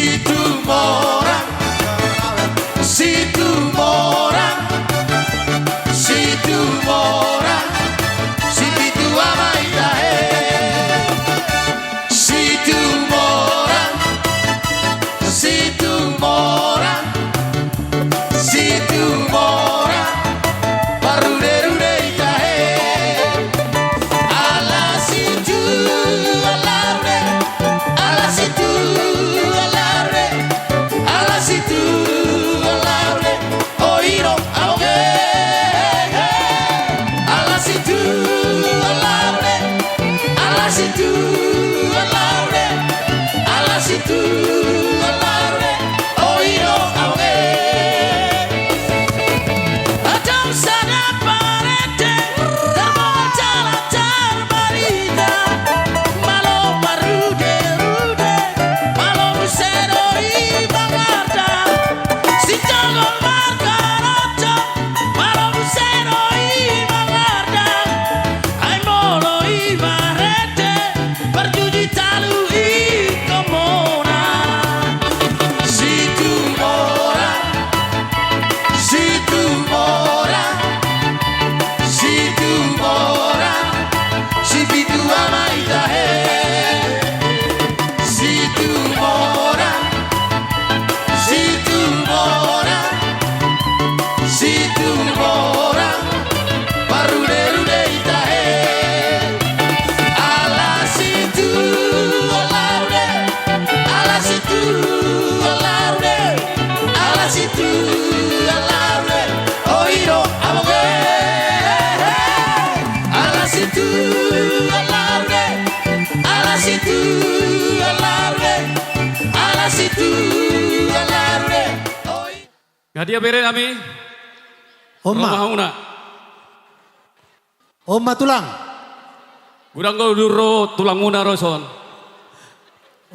Situmorang, Situmorang, Situmorang, Sipitu Ama i tahe. Situmorang, Situmorang, Situmorang, marrude-rude i tahe. Ala Situ, ala ure. Ala Situ, ala ure. Ala Situ, ala ure. O i do abonge. Ala Situ, ala ure. Ala Situ, ala ure. Ala Situ, ala ure. O i do abonge. Adong sada parete, tarbongan jala tarbarita, malo marrude-rude, malo muse do i mangardang, sitongol markaroto, malo muse do i mangardang, ai molo i marete, parjuji talu ingkon mona. Situmorang, Situmorang, Situmorang, Sipitu Ama i tahe. Situmorang, Situmorang, Situmorang, marrude-rude i tahe. Ala Situ, ala ure. Ala Situ, ala ure. Ala Situ, ala ure. O i do abonge. Ala Situ, ala ure. Ala Situ, ala ure. Ala Situ, ala ure. Dia bere nami. On ma. Ro ma hamuna. On ma tulang. Godang do udur ro tulangmuna ro son.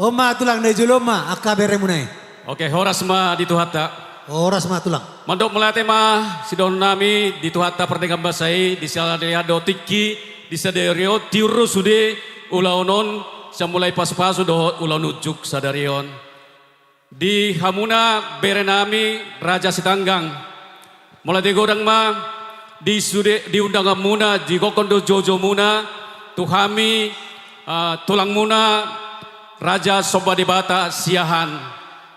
On ma tulang, na di jolo on ma angka beremuna i. Oke, horas ma di Tuhanta. Horas ma tulang. Mandok mauliate ma sidohonon nami di Tuhanta pardenggan basa i, di sadari on dohot tingki di sadari on, tiur do sude ulaon on, sian mulai pasupasu dohot ulaon unjuk sadari on. Di hamuna bere nami Raja Sitanggang. Mauliate godang ma di sude, di undanganmuna, di gokhon dohot joujou muna tu hami, eh, tulangmuna Raja Somba Debata Siahaan.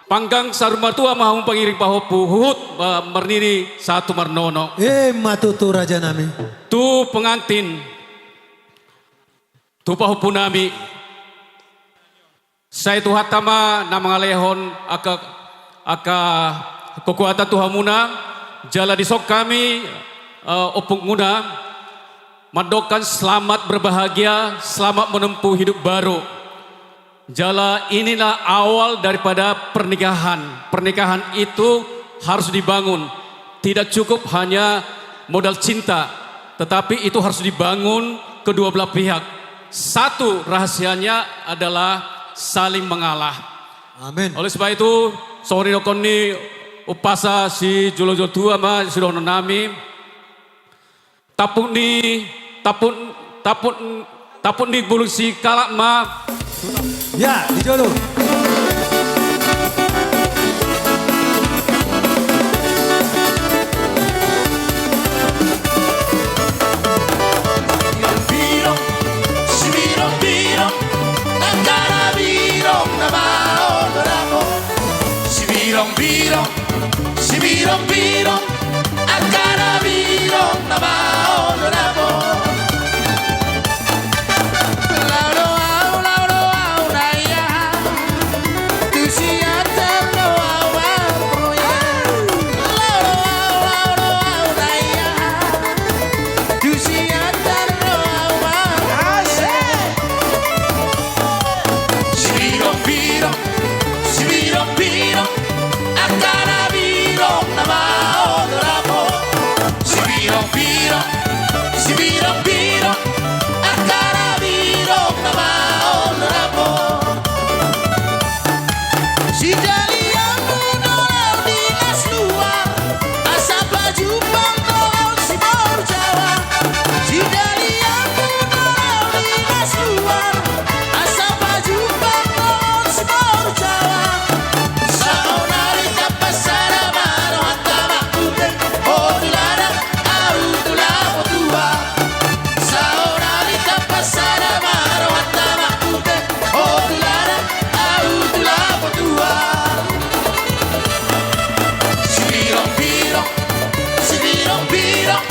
Panggang saur matua ma hamu pangiring pahompu, huhut, eh, marnini sahat tu marnono. Emma tutu raja nami. Tu pengantin, tu pahompu nami. Sai Tuhanta ma na mangalehon angka, angka kekuatan tu hamuna, jala dison hami, eh, ompungmuna, mandok selamat berbahagia, selamat menempuh hidup baru. Jala inilah awal daripada pernikahan. Pernikahan itu harus dibangun. Tidak cukup hanya modal cinta, tetapi itu harus dibangun kedua belah pihak. Satu rahasianya adalah saling mengalah. Amin. Oleh sebab itu, songon i dohonon ni umpasa sijolojolo tua ma sidohonon nami. Tampuk ni, tampuk, tampuk, tampuk ni bulung sikalak ma. Ya, di jolo. Sibirong-birong, angka na birong na maol do dapot. Sibirong-birong, sibirong-birong, angka na birong na maol do dapot. Laho do au, laho do au na i aha. Tu Siantar do au marproyek. Laho do au, laho do au na i aha. Tu Siantar do au marproyek. Sibirong-birong, sibirong-birong, angka na birong na maol do dapot. Sibirong-birong, sibirong-birong, angka na birong na maol do dapot. Sijalianmu do au dinas luar, asa pajumpang do au siboru Jawa. Sijalianmu do au dinas luar, asa pajumpang do au siboru Jawa. Saonari tampasada ma rohanta manghuthon, o tu ladang, ahu tu lapo tua. Saonari tampasada ma rohanta manghuthon, o tu ladang, ahu tu lapo tua. Sibirong-birong, sibirong-birong,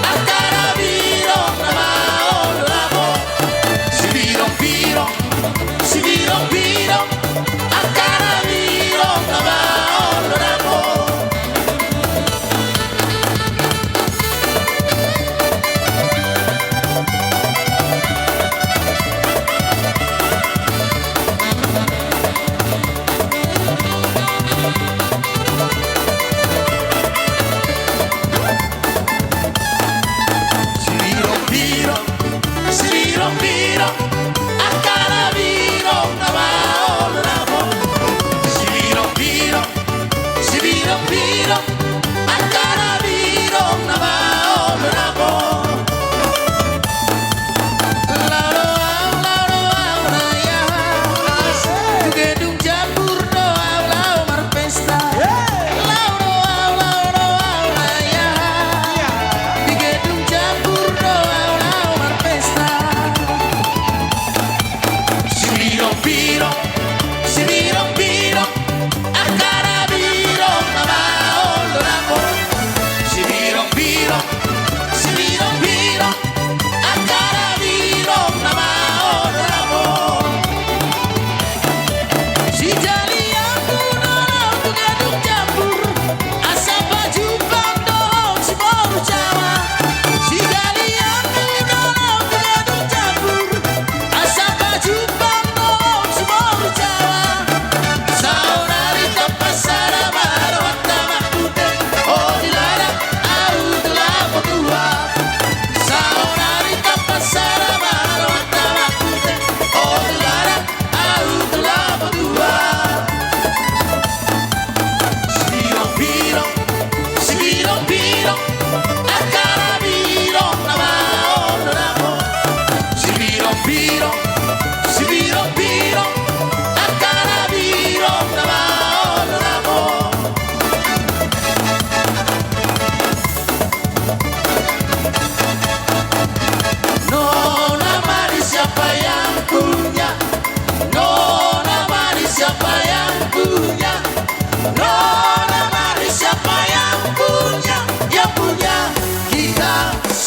angka na birong na maol do dapot. Sibirong-birong, sibirong-birong, angka na birong na maol do dapot. Sibirong-birong, sibirong-birong, angka na birong na maol do dapot. Sibirong-birong, sibirong-birong, angka na birong na maol do dapot. Laho do au, laho do au na i aha. Tu gedung Jambur do au laho marpesta. Laho do au, laho do au na i aha. Di gedung Jambur do au laho marpesta. Sibirong-birong, sibirong-birong, angka na birong na maol do dapot. Sibirong-birong, sibirong-birong, angka na birong na maol do dapot. Sijalianmu do au tu gedung Jambur, asa pajumpang do au siboru Jawa. Sijalianmu do au tu gedung Jambur, asa pajumpang do au siboru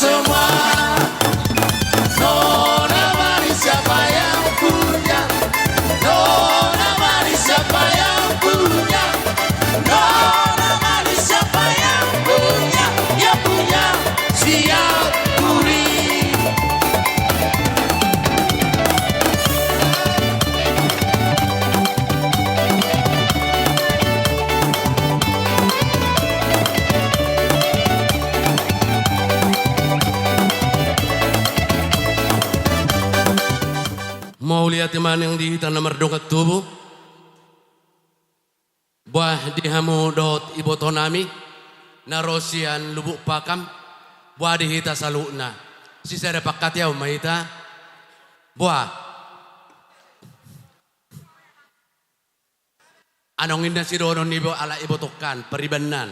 semua. Nona mari siapa yang punya? Nona mari siapa yang punya? Nona mari siapa yang punya? Yang punya Sianturi. Mauliate ma nang di hita na mardongan tubu. Boha di hamu dohot ibotonami na ro sian Lubuk Pakam. Boha di hita saluhutna? Sisada pangkataion ma hita. Boha? Anong inna sidohonon ni ibo-, halak ibotongkan, paribanna.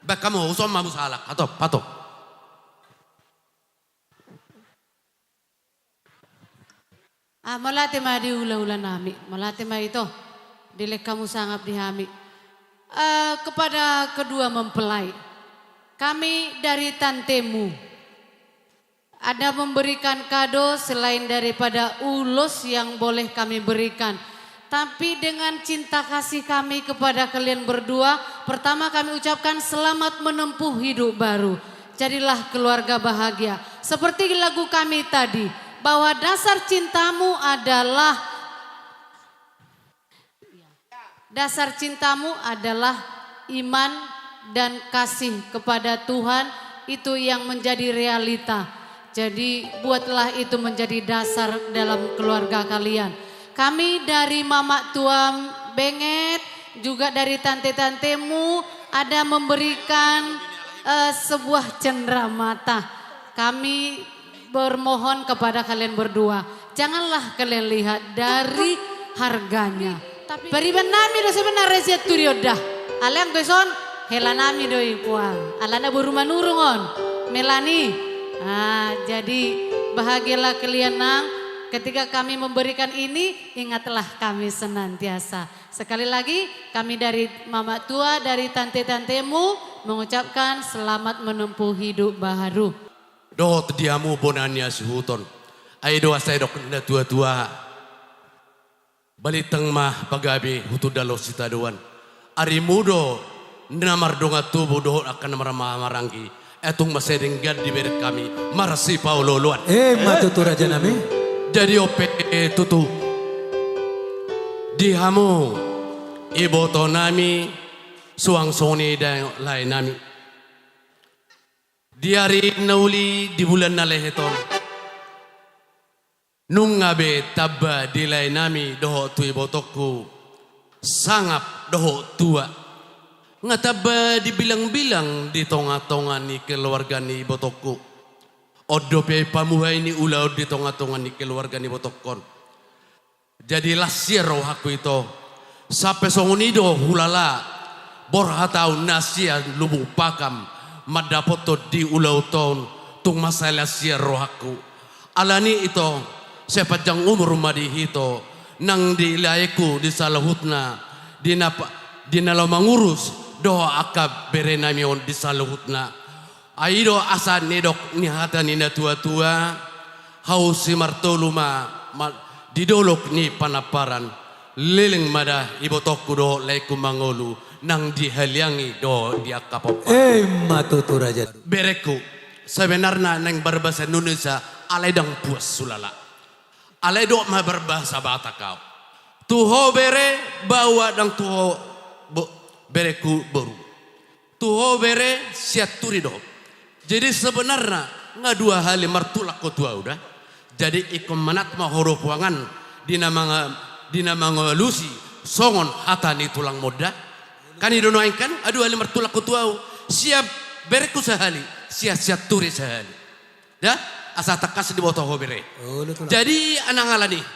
Baen hamu, uson ma hamu sahalak, hatop, hatop. Ah, mauliate ma di hula-hulanami, mauliate ma ito, dilehon hamu sangap di hami. Eh, kepada kedua mempelai, kami dari tantemu ada memberikan kado selain daripada ulos yang boleh kami berikan. Tapi dengan cinta kasih kami kepada kalian berdua, pertama kami ucapkan selamat menempuh hidup baru. Jadilah keluarga bahagia. Seperti lagu kami tadi, bahwa dasar cintamu adalah Dasar cintamu adalah iman dan kasih kepada Tuhan, itu yang menjadi realita. Jadi, buatlah itu menjadi dasar dalam keluarga kalian. Kami dari Mamak Tua Benget, juga dari tante-tantemu, ada memberikan, eh, sebuah cenderamata. Kami bermohon kepada kalian berdua, janganlah kalian lihat dari harganya. Tapi pariban nami do sebenarna Sianturi on da. Alai anggo dison, hela nami do i puang. Alana boru Manurung on. Melani. Ah, jadi bahagialah kalian, Nang. Ketika kami memberikan ini, ingatlah kami senantiasa. Sekali lagi, kami dari Mamak Tua, dari tante-tantemu, mengucapkan selamat menempuh hidup baru. Dohot di hamu bona ni hasuhuton. Ai do asa didok na tua-tua: Balintang ma pagabe, hutundalhon sitadoan. Arimu do na mardongan tubu dohot angka na marhahamaranggi. Ai tung mansai denggan di bereng hami marsipaolo-oloan. Emma tutu, raja nami. Jadi on pe tutu, di hamu iboto nami, suang songon i da lae nami. Di ari na uli, di bulan na lehet on, nunga be tamba di lae nami dohot tu ibotongku sangap dohot tua. Nga tamba dibilang-bilang di tonga-tonga ni keluarga ni ibotongku. On dope pamuhai ni ulaon di tonga-tonga ni keluarga ni ibotongkon. Jadi las ia rohangku ito. Sampe songon i do hulala borhat ahu na sian Lubuk Pakam mandapothon di ulaonta on, tung mansai las ia rohangku. Alani ito, sai panjang umur ma di hita nang di laengku di saluhutna, di na pa-, di na laho mangurus dohot angka bere nami on di saluhutna. Ai do asa nidok ni hata ni na tua-tua: Hau simartolu ma, ma di dolok ni panamparan. Leleng ma da ibotongku dohot laengku mangolu nang di haliangi dohot di angka pomparan. Emma tutu, raja. Berengku, sebenarna naeng marbahasa Indonesia, alai ndang puas hulala. Alai dok ma marbahasa Batak ahu. Tu ho bere, baoa nang tu ho bo-, berengku boru. Tu ho bere, Sianturi do ho. Jadi sebenarna nga dua hali martulak ho tu ahu da. Jadi ingkon manat ma ho do puangan di na manga-, di na mangalusi songon hata ni tulangmon da. Kan i do nuaeng kan, nga dua hali martulak ho tu ahu. Sian berengku sahali, sian Sianturi sahali. Da, asa tangkas diboto ho bere. Jadi anang alani.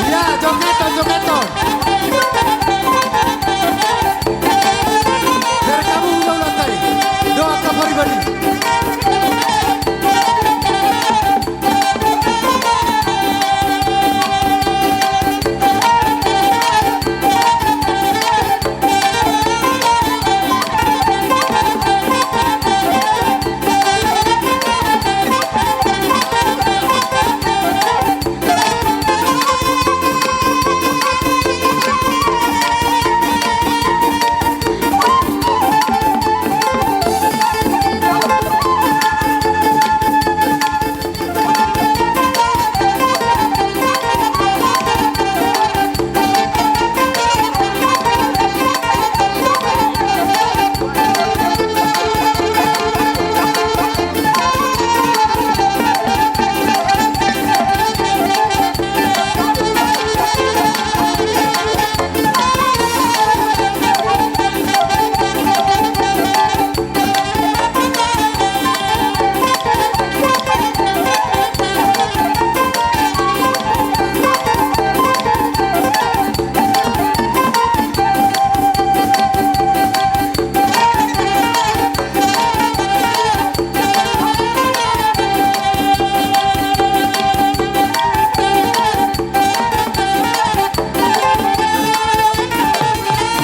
Ia, jogeton, jogeton. Dari kamu udah ulang kali. Doa kabar pribadi.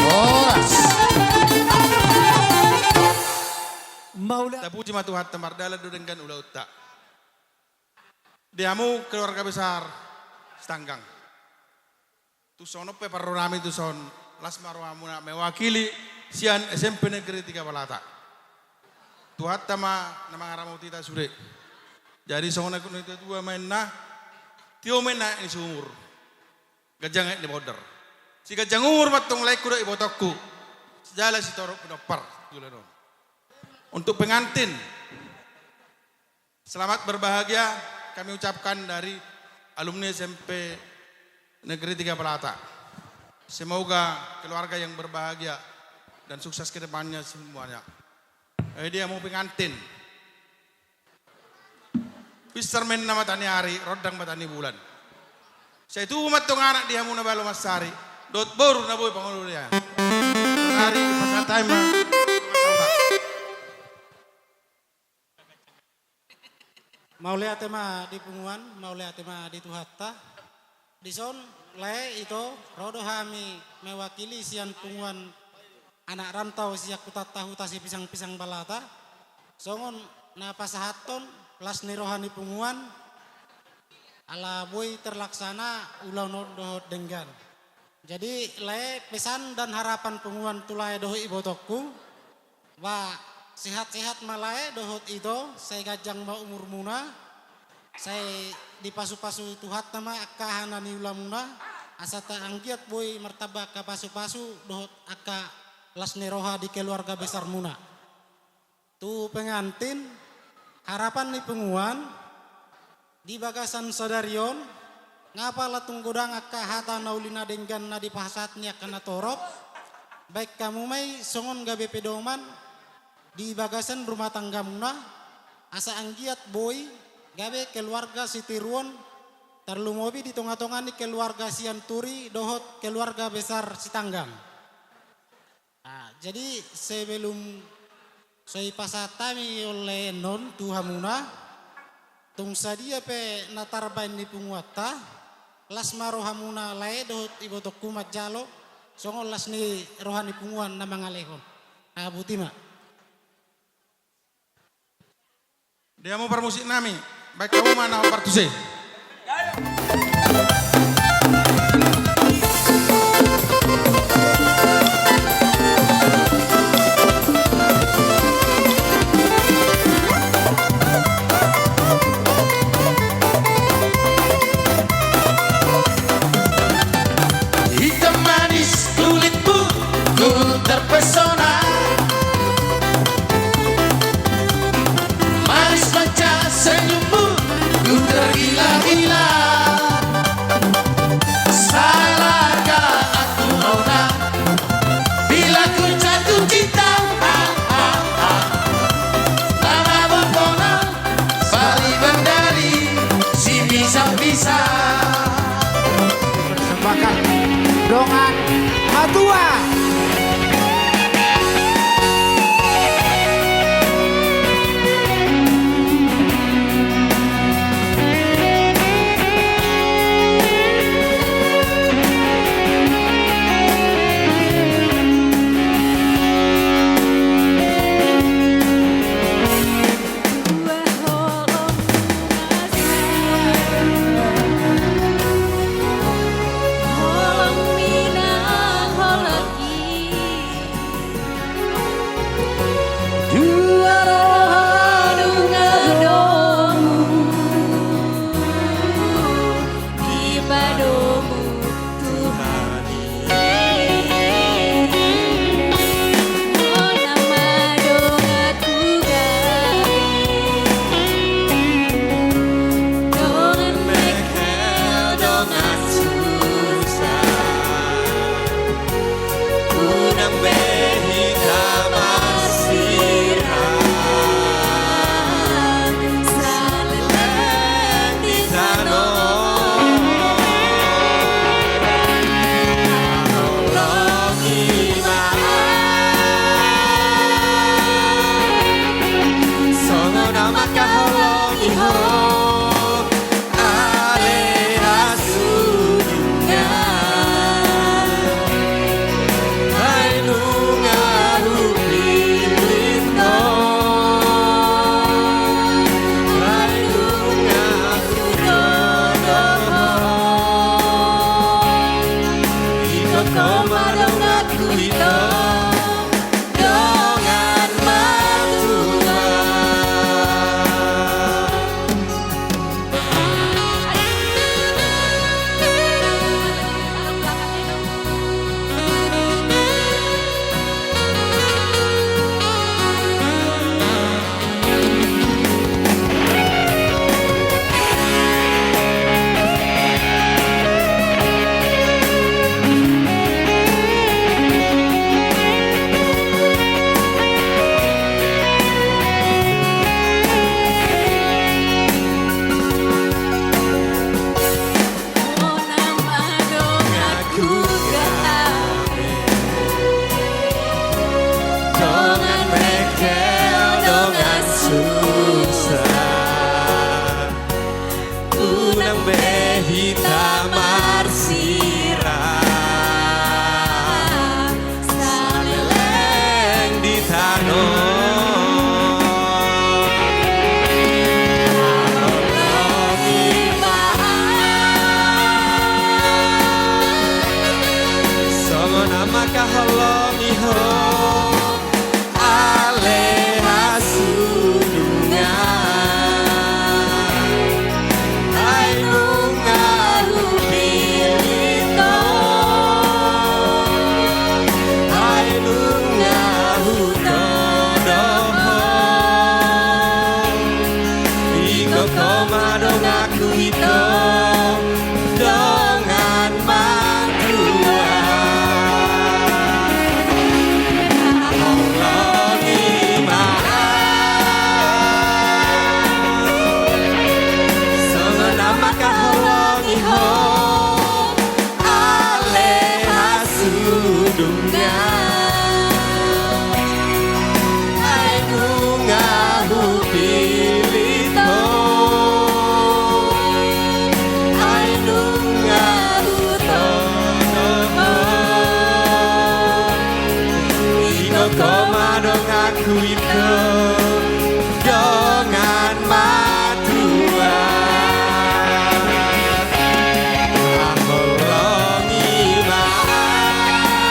Horas. Mauliate. Tapuji ma Tuhanta, mardalan do denggan ulaonta. Di hamu keluarga besar Sitanggang. Tung songon on pe parrohanami tuson, las ma rohamuna mewakili sian S M P Negeri Tiga Balata. Tuhanta ma na mangaramoti hita sude. Jadi songon na nidok ni natuatua ma inna, tio ma inna aek ni siumur, ganjang aek ni bondar. Siganjang umur ma antong laengku dohot ibotongku, jala sitorop pinompar. Tulan on. Untuk pengantin, selamat berbahagia kami ucapkan dari alumni S M P Negeri Tiga Balata. Semoga keluarga yang berbahagia dan sukses ke depannya semuanya. Eh, di hamu pengantin. Pintor ma inna mata ni ari, rondang mata ni bulan. Sai tubu ma antong anak di hamu na malo mansari, dohot boru na boi pangoluan. Ari pasahat hami ma. Mauliate ma di punguan, mauliate ma di Tuhanta. Dison, lae, ito, ro do hami mewakili sian punguan anak rantau sian hutanta Huta Sipisang-pisang Balata. Songon na pasahathon las ni roha ni punguan, ala boi terlaksana ulaon on dohot denggan. Jadi, lae, pesan dan harapan punguan tu lae dohot ibotongku, ba, sehat-sehat ma lae dohot ito, sai ganjang ma umurmuna, sai dipasupasu Tuhanta ma angka aha na niulamuna, asa ta anggiat boi martamba angka pasupasu dohot angka las ni roha di keluarga besarmuna. Tu pengantin, harapan ni punguan, di bagasan sadari on, nga pala tung godang angka hata na uli na denggan na dipasahat ni angka na torop, baen hamu ma i songon gabe pedoman di bagasan rumah tanggamuna, asa anggiat boi gabe keluarga sitiruon, tarlumobi di tonga-tonga ni keluarga Sianturi dohot keluarga besar Sitanggang. Ah, jadi sebelum so dipasahat hami on lae on tu hamuna, tung sadia pe na tarbaen ni punguanta, las ma rohamuna lae dohot ibotongku manjalo, songon las ni roha ni punguan na mangalehon. Abu tima. Dia mau parmusik nami, baik kamu mana partus e. Hitam manis kulitmu, ku terpesona. Manis manja senyummu, ku tergila-gila. Salahkah aku nona, bila ku jatuh cinta? Ah, ah, ah. Lama berbohong, balik mandari, si bisa-bisa. Persembahkan dongan matua. Dua roha nunga domu dipadomu Tuhan i. Unang ma donganku gabe dongan mekkel, dongan susah. Unang be hita marsirang saleleng di tano. Haholongi ma ahu songon na mangkaholongi ho. Ale ahu nunga, ai nunga hupillit ho, ai nunga hudodo ho. Ingkon ho ma donganku ito, dongan matua. Unang ma donganku gabe dongan mekkel, dongan susah. Unang be hita marsirang saleleng di tano. Haholongi ma ahu songon na mangkaholongi ho. Ale ahu nunga, ai nunga hupillit ho, ai nunga hudodo ho. Ingkon ho ma donganku ito, dongan matua. Haholongi ma ahu songon na mangkaholongi ho. Ale ahu nunga, ai nunga hupillit ho, ai nunga hudodo ho. Ingkon ho ma Huhut dongan matua, haholongi ma ahu,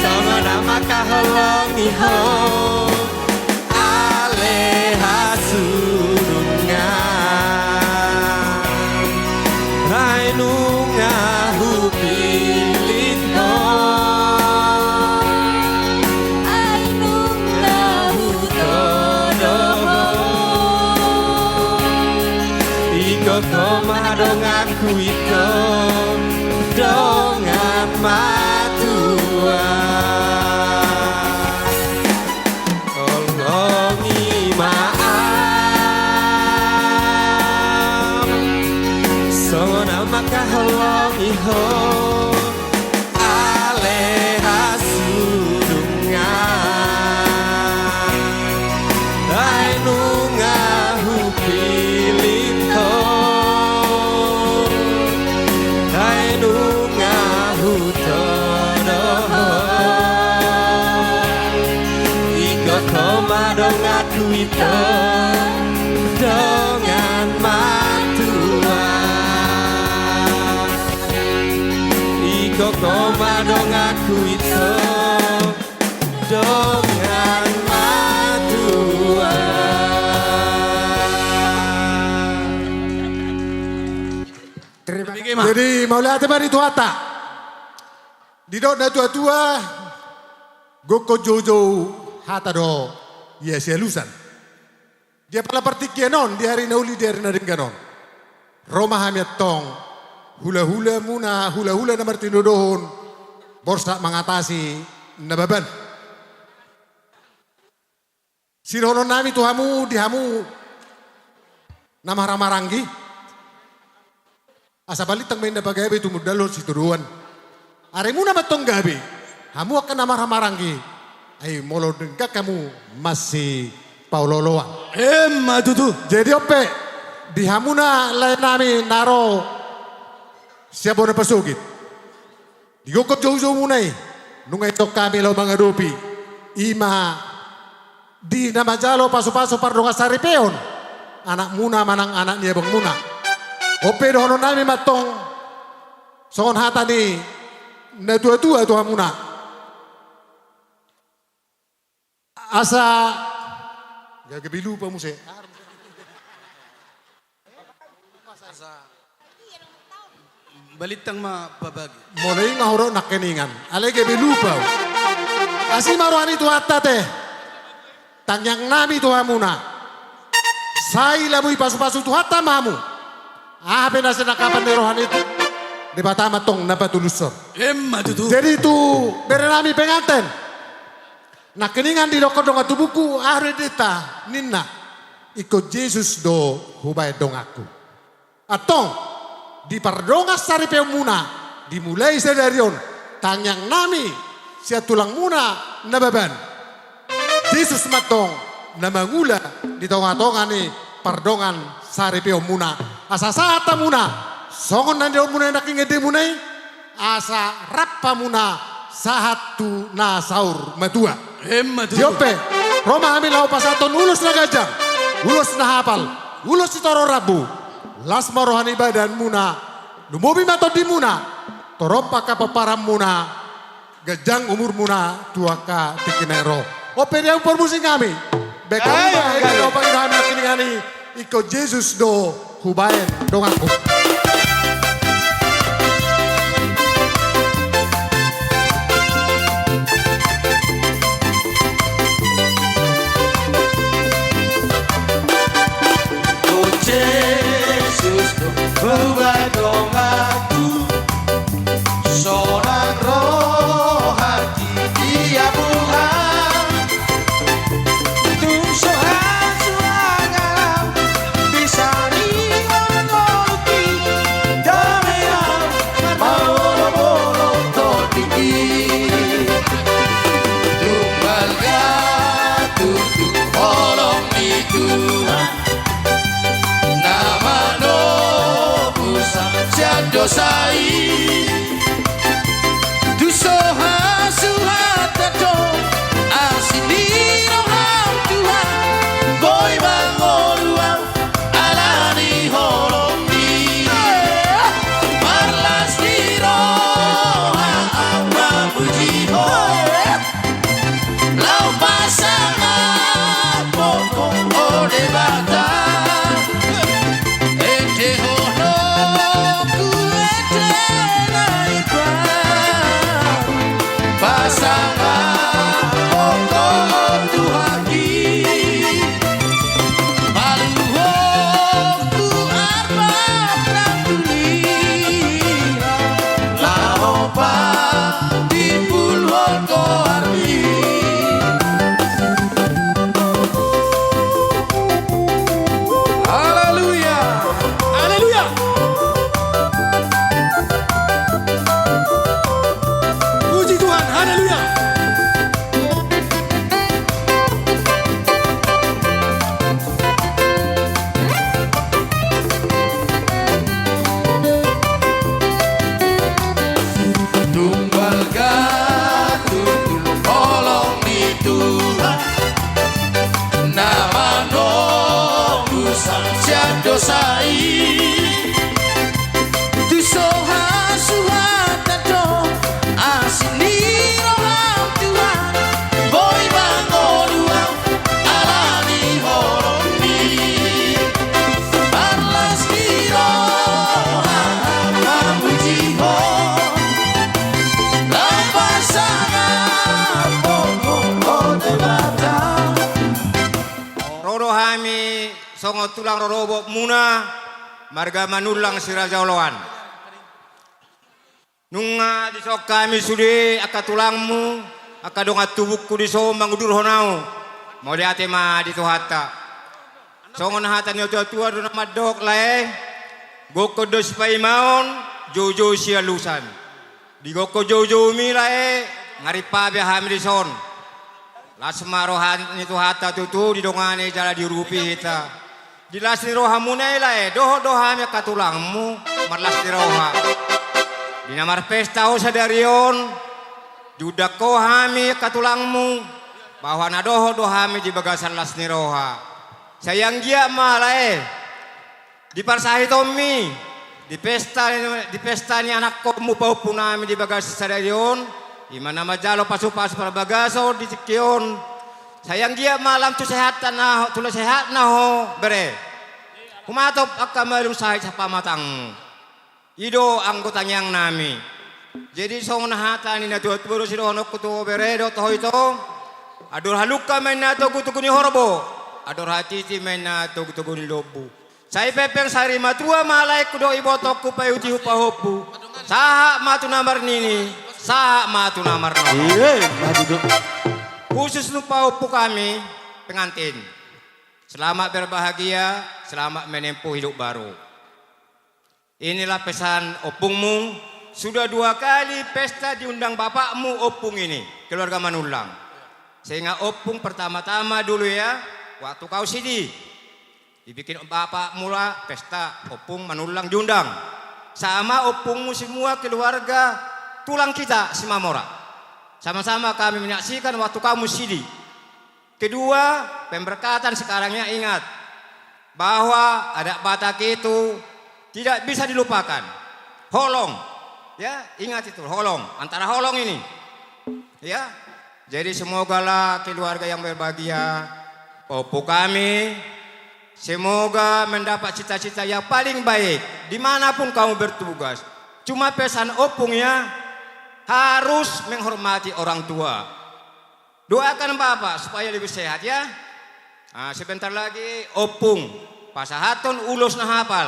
songon na mangkaholongi ho. Ale hasurungan, ai nunga hupillit ho, ai nunga hutodo ho. Ingkon ho ma donganku ito, dongan matua. Holongi ma ahu, songon na mangkaholongi ho. Ale hasurungan, ai nunga hupillit ho, ai nunga hutodo ho. Ingkon ho ma donganku ito, dongan matua. Ingkon ho ma donganku ito, dongan matua. Terima kasih. Jadi mauliate ma di Tuhanta. Didok na tuatua, gokhon joujou hata do ia sialusan. Di apala partingkian on, di ari na uli, di ari na denggan on, ro ma hami antong, hulahulamuna, hulahula na martinodohon borsak mangatasi Nababan. Sidohononnami tu hamu, di hamu na marhahamaranggi, asa balintang ma inna pagabe tumundalhon sitodoan. Arimuna ma antong gabe, hamu angka na marhahamaranggi, ai molo denggan hamu masipaolooloan. Emma tutu. Jadi on pe, di hamuna laenami na ro sian bona pasogit, di gokhon joujoumuna i, nunga i tong hami laho mangadopi, i ma di na manjalo pasupasu pardongan saripeon anakmuna manang anak ni abangmuna. On pe dohononnami ma antong songon hata ni na tuatua tu hamuna. Asa, gabe lupa muse. Asa, balintang ma pabagi. Molo i nga hudok nangkiningan, alai gabe lupa. Asi ma roha ni Tuhanta te. Tangiangnami tu hamuna, sai lam i pasupasu Tuhanta ma hamu. Aha pe na sinangkapan ni roha ni Debata ma antong na patulushon. Emma tutu. Jadi tu berenami penganten, nangkiningan didokkon dongan tubungku, aha do endenta ninna? Ingkon Jesus do hubaen donganku. Antong, di pardongan saripeonmuna, dimulai sadari on, tangiangnami sian tulangmuna Nababan, Jesus ma antong na mangula di tongatonga ni pardongan saripeonmuna. Asa sahat hamuna songon na nidokhonmuna i nangkin endemuna i, asa rap hamuna sahat tu na saur matua. Emma tutu. Di on pe, ro ma hami laho pasahathon ulos na ganjang, ulos na hapal, ulos sitorop rambu. Las ma roha ni badanmuna, lumobi ma tondimuna, torop angka pomparanmuna, ganjang umurmuna tu angka tingki na naeng ro. On pe di ahu parmusik hami, baen hami, baen hami nangkiningan i, ingkon Jesus do hubaen donganku. O Jesus do hubaen donganku, sonang roha di dia Tuhan. Tung so hasuangan au, bisa ni on ngolungki, dame au marmolomolo tondingki. Tung marga tutu holong ni Tuhan, na manobus au sian dosa i. Tung so hasuhat Pasangan pokok Tuhan i, paluhon tu arbat na tulia, laho patimbulhon goar i. Haleluya. Haleluya. Puji Tuhan. Haleluya. Nunga balga tutu holong ni Tuhan, na manobus hami sian dosa i. Tu so hasuhatan do asi ni roham Tuhan, boi mangolu au ala ni holongmi. Marlas ni roha mamujihon, laho pasangaphon Ho Debata. Ro do hami songon tulang rorobotmuna, marga Manullang Siraja Oloan. Nunga dison hami sude angka tulangmu, angka dongan tubungku dison mangudurhon au. Mauliate ma di Tuhanta. Songon hata ni natuatua do na mandok lae, gokhon do sipaimaon, joujou sialusan. Di gokhon joujoumi lae, nga ripabe hami dison. Las ma roha ni Tuhanta tutu didongani jala diurupi hita. Di las ni rohamuna i lae, dohot do hami angka tulangmu marlas ni roha. Di na marpesta ho sadari on, diundang ho hami angka tulangmu, bahwa na dohot do hami di bagasan las ni roha. Sai anggiat ma lae, di parsahitonmi, di pesta, di pesta ni anakkonmu pahompunami di bagasan sadari on, i ma na manjalo pasupasu parbagason di tingki on. Sai anggiat ma lam tu sehatna na ho, tu sehatna ho bere. Humatop angka malum sahit sapamatangmu. I do anggo tangiangnami. Jadi songon hata ni natuatua do sidohononku tu ho bere dohot ho ito. Andor halungka ma inna togutogu ni horbo, andor hatiti ma inna togutogu ni lombu. Sai pengpeng sari matua ma laengku dohot ibotongku paihutihut pahompu. Sahat ma tu na marnini, sahat ma tu na marnono. Iya, ma tutu. Khusus tu pahompu kami, pengantin. Selamat berbahagia, selamat menempuh hidup baru. Inilah pesan ompungmu, sudah dua kali pesta diundang bapakmu ompung ini, keluarga Manullang. Sehingga ompung pertama-tama dulu ya, waktu kau sidi. Dibikin bapakmu lah pesta, ompung Manullang diundang. Sama ompungmu semua keluarga tulang kita Simamora. Sama-sama kami menyaksikan waktu kamu sidi. Kedua, pemberkatan sekarang ya, ingat bahwa adat Batak itu tidak bisa dilupakan. Holong, ya, ingat itu, holong, antara holong ini. Ya, jadi semogalah keluarga yang berbahagia, pahompu kami, semoga mendapat cita-cita yang paling baik dimanapun kamu bertugas. Cuma pesan ompung ya, harus menghormati orang tua. Doakan bapak supaya lebih sehat ya. Nah, sebentar lagi ompung pasahathon ulos na hapal,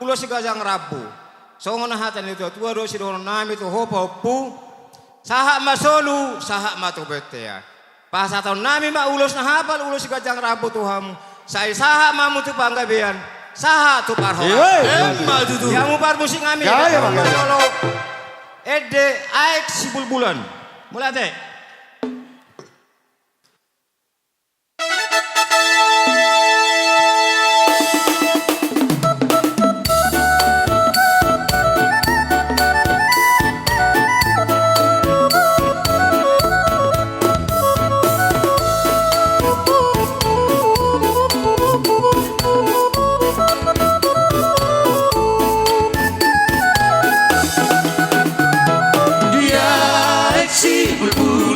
ulos si gajang rambu. Songon hata ni natuatua do sidohononnami tu ho pahompu. Sahat ma solu, sahat ma tu bontean. Pasahatonnami ma ulos na hapal, ulos si gajang rambu tu hamu. Sai sahat ma hamu tu panggabean, sahat tu parhorasan. Emma tutu. Di hamu parmusiknami. Ende aek sibulbulan. Mauliate. Dia sibulbul.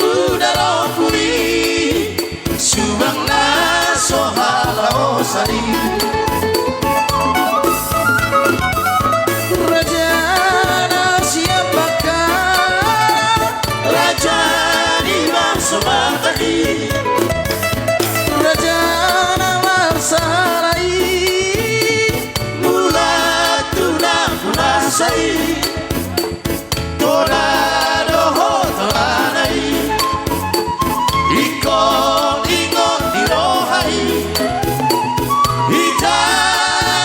Uda ro pudi, subang na so halaosan i. Raja na sian Bangka, raja ni bangso Batak i. Raja na marsala i, mulak tu na punasa i. Bona dohot tolana i, ingkon ingot ni roha i. Hita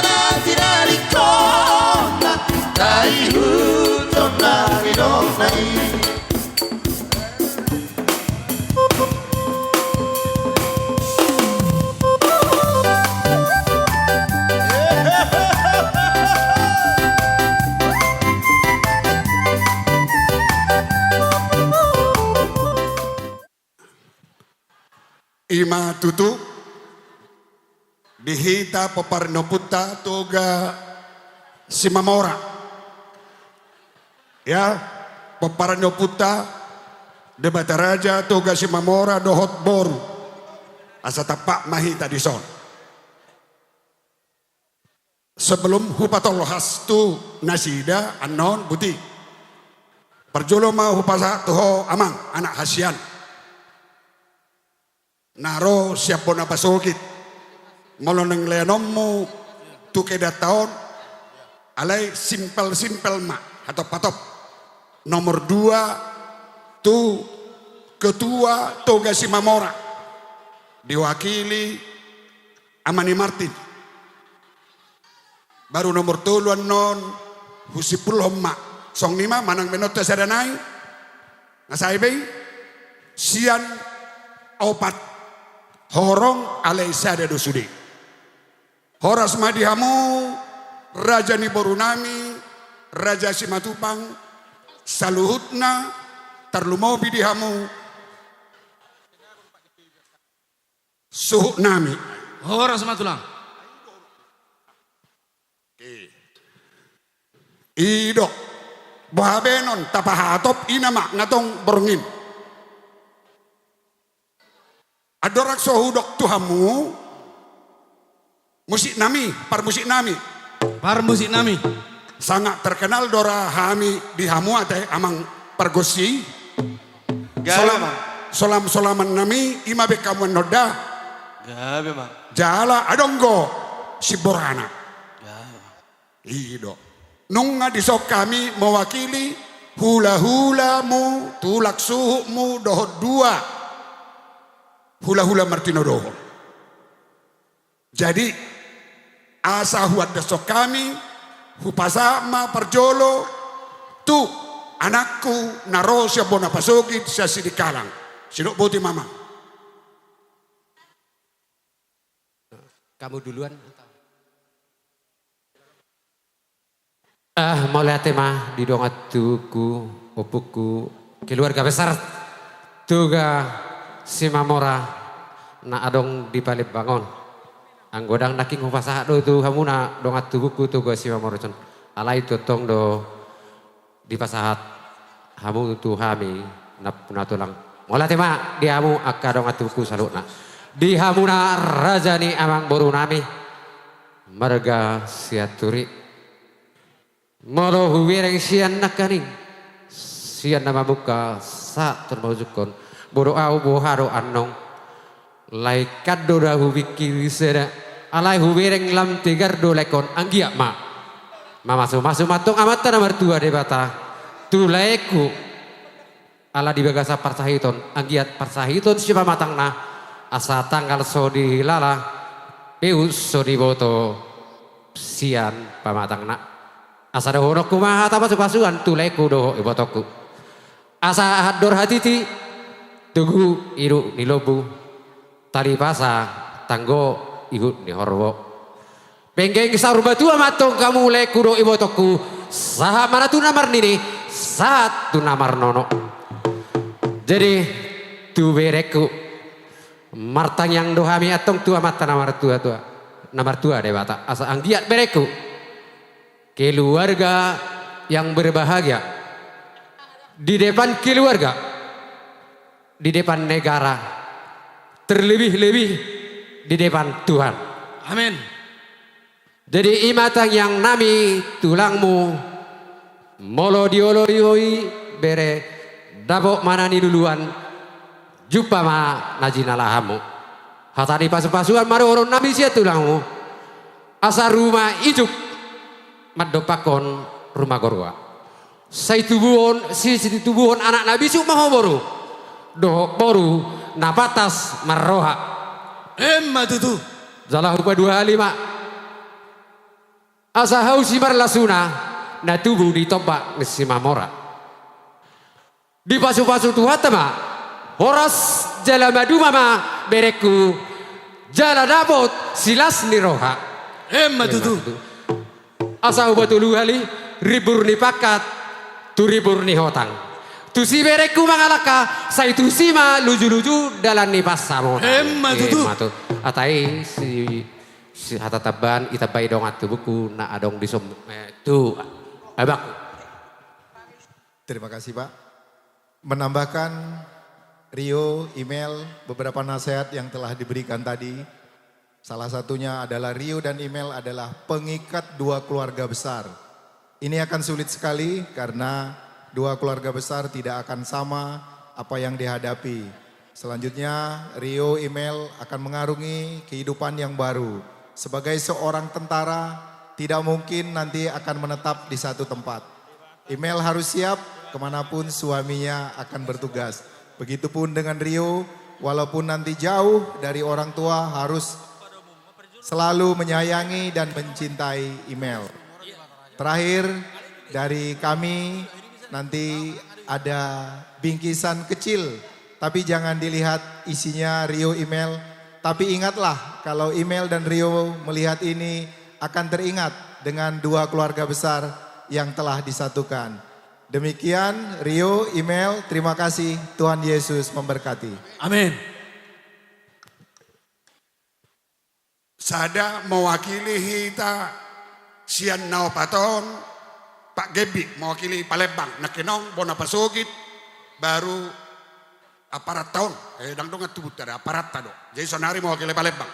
na tinadingkon na taihuthon na nidokna i. I ma tutu di hita pomparan ni ompunta Toga Simamora. Ya, pomparan ni ompunta Debata Raja Toga Simamora dohot boru. Asa tampak ma hita dison. Sebelum hupatolhas tu nasida annon, boti. Parjolo ma hupasahat tu ho amang, anak hasian. Na ro sian bona pasogit. Molo naeng leanonmu tu kedatta on, alai simpel-simpel ma, hatop-hatop. Nomor dua, tu ketua Toga Simamora. Diwakili Ama ni Martin. Baru nomor tolu annon, husimpulhon ma. Songon i ma manang menotta sada nai. Nga sae be i. Sian opat horong alai sada do sude. Horas ma di hamu, raja ni borunami, Raja Simatupang, saluhutna, tarlumobi di hamu, suhutnami. Horas ma tulang. I do. Boha benon, tapahatop ina ma, nga tong borngin. Andorang so hudok tu hamu, musiknami, parmusiknami. Parmusiknami. Sangat terkenal do ra hami di hamu ate amang pargonsi. Gabe, solam, amang. Solam-solamannami, i ma be hamu annon da. Gabe, amang. Jala adong do simborana. Gabe. I do. Nunga dison hami mewakili hula-hulamu, tulang suhutmu, dohot dua hula-hula martinodohon. Jadi, asa huandashon hami, hupasahat ma parjolo tu anakku na ro sian bona pasogit sian Sidikalang. Sidok boti ma, amang. Kamu duluan. Ah, mauliate ma di dongan tubuku, ompuku, keluarga besar Toga Simamora na adong di Palembang on. Anggo ndang nangkin hupasahat do tu hamuna dongan tubuku Toga Simamora on. Alai tongtong do dipasahat hamu tu hami nampuna tulang. Mauliate ma di hamu angka dongan tubuku saluhutna. Di hamuna raja ni amang borunami marga Sianturi. Molo hubereng sian nangkaning, sian na mamungka sahat tu na maujungkon, bodo ahu boha do annon. Lae kan do da hupingkiri sada, alai hubereng lam tegar do lae on, anggiat ma. Mamasumasu ma antong Amanta na martua Debata tu laengku. Ala di bagasan parsahiton, anggiat parsahiton sipamatangna, asa tanggal so dihilala, peu so diboto sian pamatangna. Asa dohononku ma hata pasupasuan tu laengku dohot ibotongku. Asa andor hatiti, togu idut ni lombu, tali pasa tanggo ihut ni horbo. Penggeng saur matua ma antong hamu laengku dohot ibotongku, sahat ma na tu na marnini, sahat tu na marnono. Jadi, tu berengku, martangiang do hami antong tu Amanta na martua-tua, na martua Debata, asa anggiat berengku, keluarga yang berbahagia, di depan keluarga, di depan negara, terlebih-lebih di depan Tuhan. Amin. Jadi i ma tangiang nami tulangmu, molo dioloi ho i bere, dapot ma na niluluan, jumpa ma na jinalahanmu. Hata ni pasu-pasuan ma dohonon nami sian tulangmu. Asa ruma ijuk mandompakhon ruma gorua. Sai tubuhon, si, situbuhon anak na bisuk ma ho boru. Dohot boru na pantas marroha. Emma tutu. Jala hupaduahali ma. Asa hau simarlasuna na tubu di tombak ni Simamora. Dipasu-pasu Tuhanta ma, horas jala maduma ma berengku, jala dapot silas ni roha. Emma tutu. Asa hubatoluhali, rimbur ni pangkat tu rimbur ni hotang. Tusi berengku mangalangka, sai tusi ma luju-luju dalan ni pansamotan. Emma tutu. Emma tutu. Atai si, si hata tambahan, itambai dongan tubungku na adong di som, eh, tu abangku. Terima kasih, Pak. Menambahkan, Rio, Imel, beberapa nasihat yang telah diberikan tadi, salah satunya adalah Rio dan Imel adalah pengikat dua keluarga besar. Ini akan sulit sekali karena dua keluarga besar tidak akan sama apa yang dihadapi. Selanjutnya, Rio, Imel akan mengarungi kehidupan yang baru. Sebagai seorang tentara, tidak mungkin nanti akan menetap di satu tempat. Imel harus siap kemanapun suaminya akan bertugas. Begitupun dengan Rio, walaupun nanti jauh dari orang tua, harus selalu menyayangi dan mencintai Imel. Terakhir, dari kami nanti ada bingkisan kecil, tapi jangan dilihat isinya Rio Imel. Tapi ingatlah, kalau Imel dan Rio melihat ini, akan teringat dengan dua keluarga besar yang telah disatukan. Demikian, Rio, Imel, terima kasih. Tuhan Yesus memberkati. Amin. Sada mewakili hita sian na opat on, Pak Gembi mewakili Palembang. Nangkining bona pasogit, baru aparatta on. Eh, ndang dongan tubunta da, aparatta do. Jadi saonari mewakili Palembang.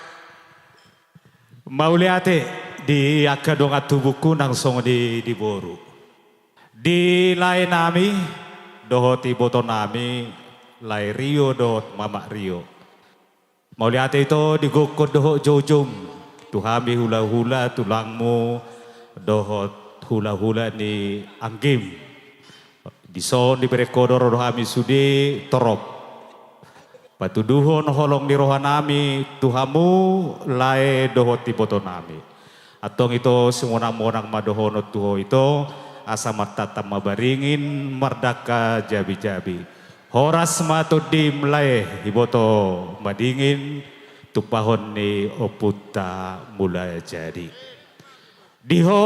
Mauliate di angka dongan tubungku nang songon i di boru. Di lae nami, dohot iboto nami, lae Rio dohot mamak Rio. Mauliate ito di gokkon dohot joujoum, tu hami hulahula tulangmu, dohot hulahula ni anggim. Dison dibereng ho do ro do hami sude torop. Patuduhon holong ni roha nami tu hamu lae dohot iboto nami. Antong ito simonang-monang ma dohonon tu ho ito, asa martantan ma baringin mardangka jabi-jabi. Horas ma tondim lae iboto madingin, tumpahon ni Ompunta Mulajadi. Di ho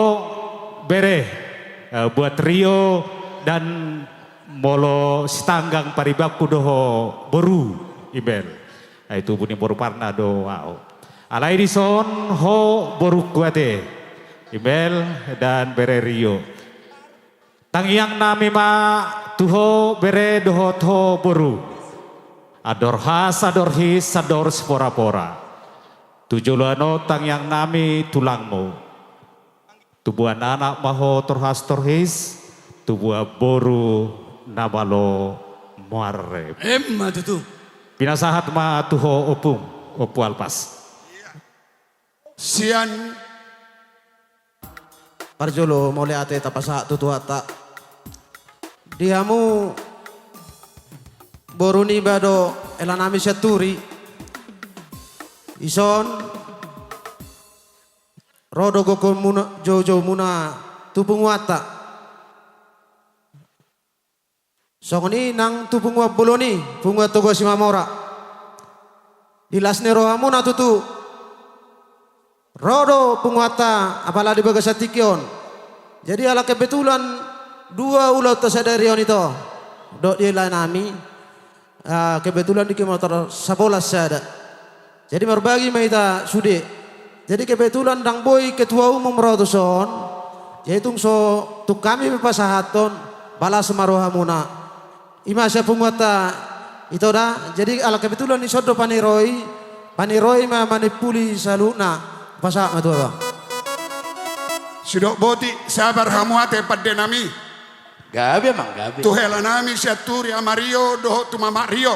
bere, eh, buat Rio dan molo sitanggang paribanku do ho boru Imel. Ai tubu ni boru Parna do ahu. Alai dison ho borungku ate, Imel dan bere Rio. Tangiang nami ma tu ho bere dohot ho boru. Andor has, andor his, andor sipora-pora. Tu joloan on tangiang nami tulangmu. Tubuan anak ma ho torhas torhis, tubuan boru na malo muarrep. Emma tutu. Pinasahat ma tu ho ompung, Ompu Alpas. Sian. Parjolo mauliate tapasahat tu Tuhanta. Di hamu boru niba dohot hela nami Sianturi. Dison ro do gokkon muna, jou-jou muna tu punguanta. Songon i nang tu punguan bolon i, punguan Toga Simamora. Di las ni rohamuna tutu. Ro do punguanta apala di bagasan tingki on. Jadi ala kebetulan dua ulaonta sadari on ito. Dohot di lae nami. Ah, kebetulan di kilometer sabolas sada. Jadi marbagi ma hita sude. Jadi kebetulan ndang boi ketua umum ro tuson. Jadi tung so tung hami pe pasahathon, balas ma rohamuna. I ma sian punguanta Ito da, jadi ala kebetulan dison do paniroi, paniroi ma manimpuli saluhutna. Pasahat ma tu abang. Sidok boti, sabar hamu ate pande nami. Gabe amang, gabe. Tu hela nami Sianturi Ama Rio dohot tu Mamak Rio.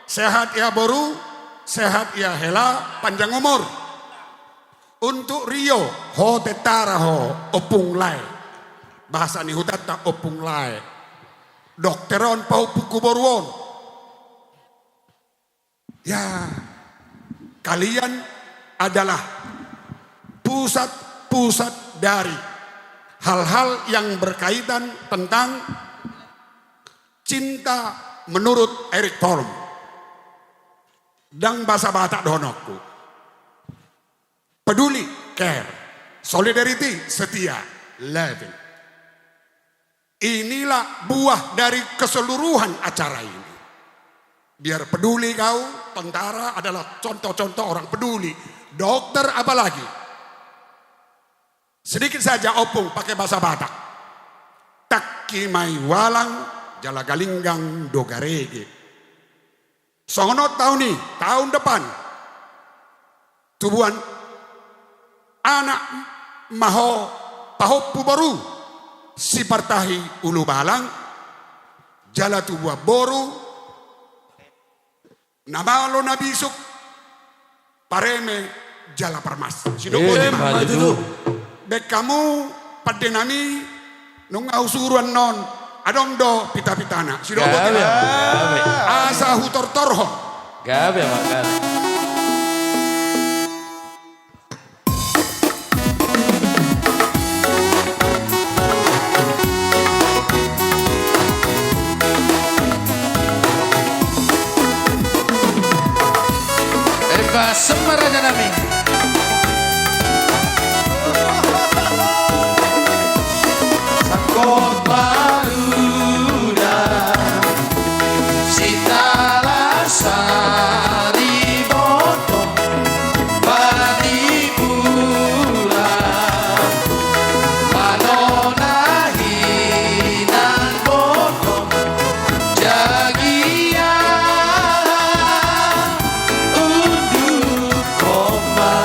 Sehat ia boru, sehat ia hela, panjang umur. Untuk Rio, ho tentara ho, ompung lae. Bahasa ni hutanta ompung lae. Dokter on pahompu boru on. Ya, kalian adalah pusat-pusat dari hal-hal yang berkaitan tentang cinta menurut Erich Fromm. Ndang basa Batak dohononku. Peduli, care. Solidarity, setia, loving. Inilah buah dari keseluruhan acara ini. Biar peduli kau, tentara adalah contoh-contoh orang peduli. Dokter apalagi. Sedikit saja ompung pakai bahasa Batak. Tangki ma i ualang, jala galinggang do garege. Songon on taon i, tahun depan. Tubuan anak ma ho pahompu boru, sipartahi ulubalang, jala tubuan boru, na malo na bisuk, pareme jala parmas. Sidok boti ma. Ima tutu. Baen hamu pande nami, nunga husuru annon, adong do pita-pitana. Sidok boti ma. Gabe, gabe. Asa hutortorhon. Gabe amang, gabe. Eba semba raja nami. Sangkot baru da. Sitalasari boto badi pula, manona hinan boto jagia unduk koma.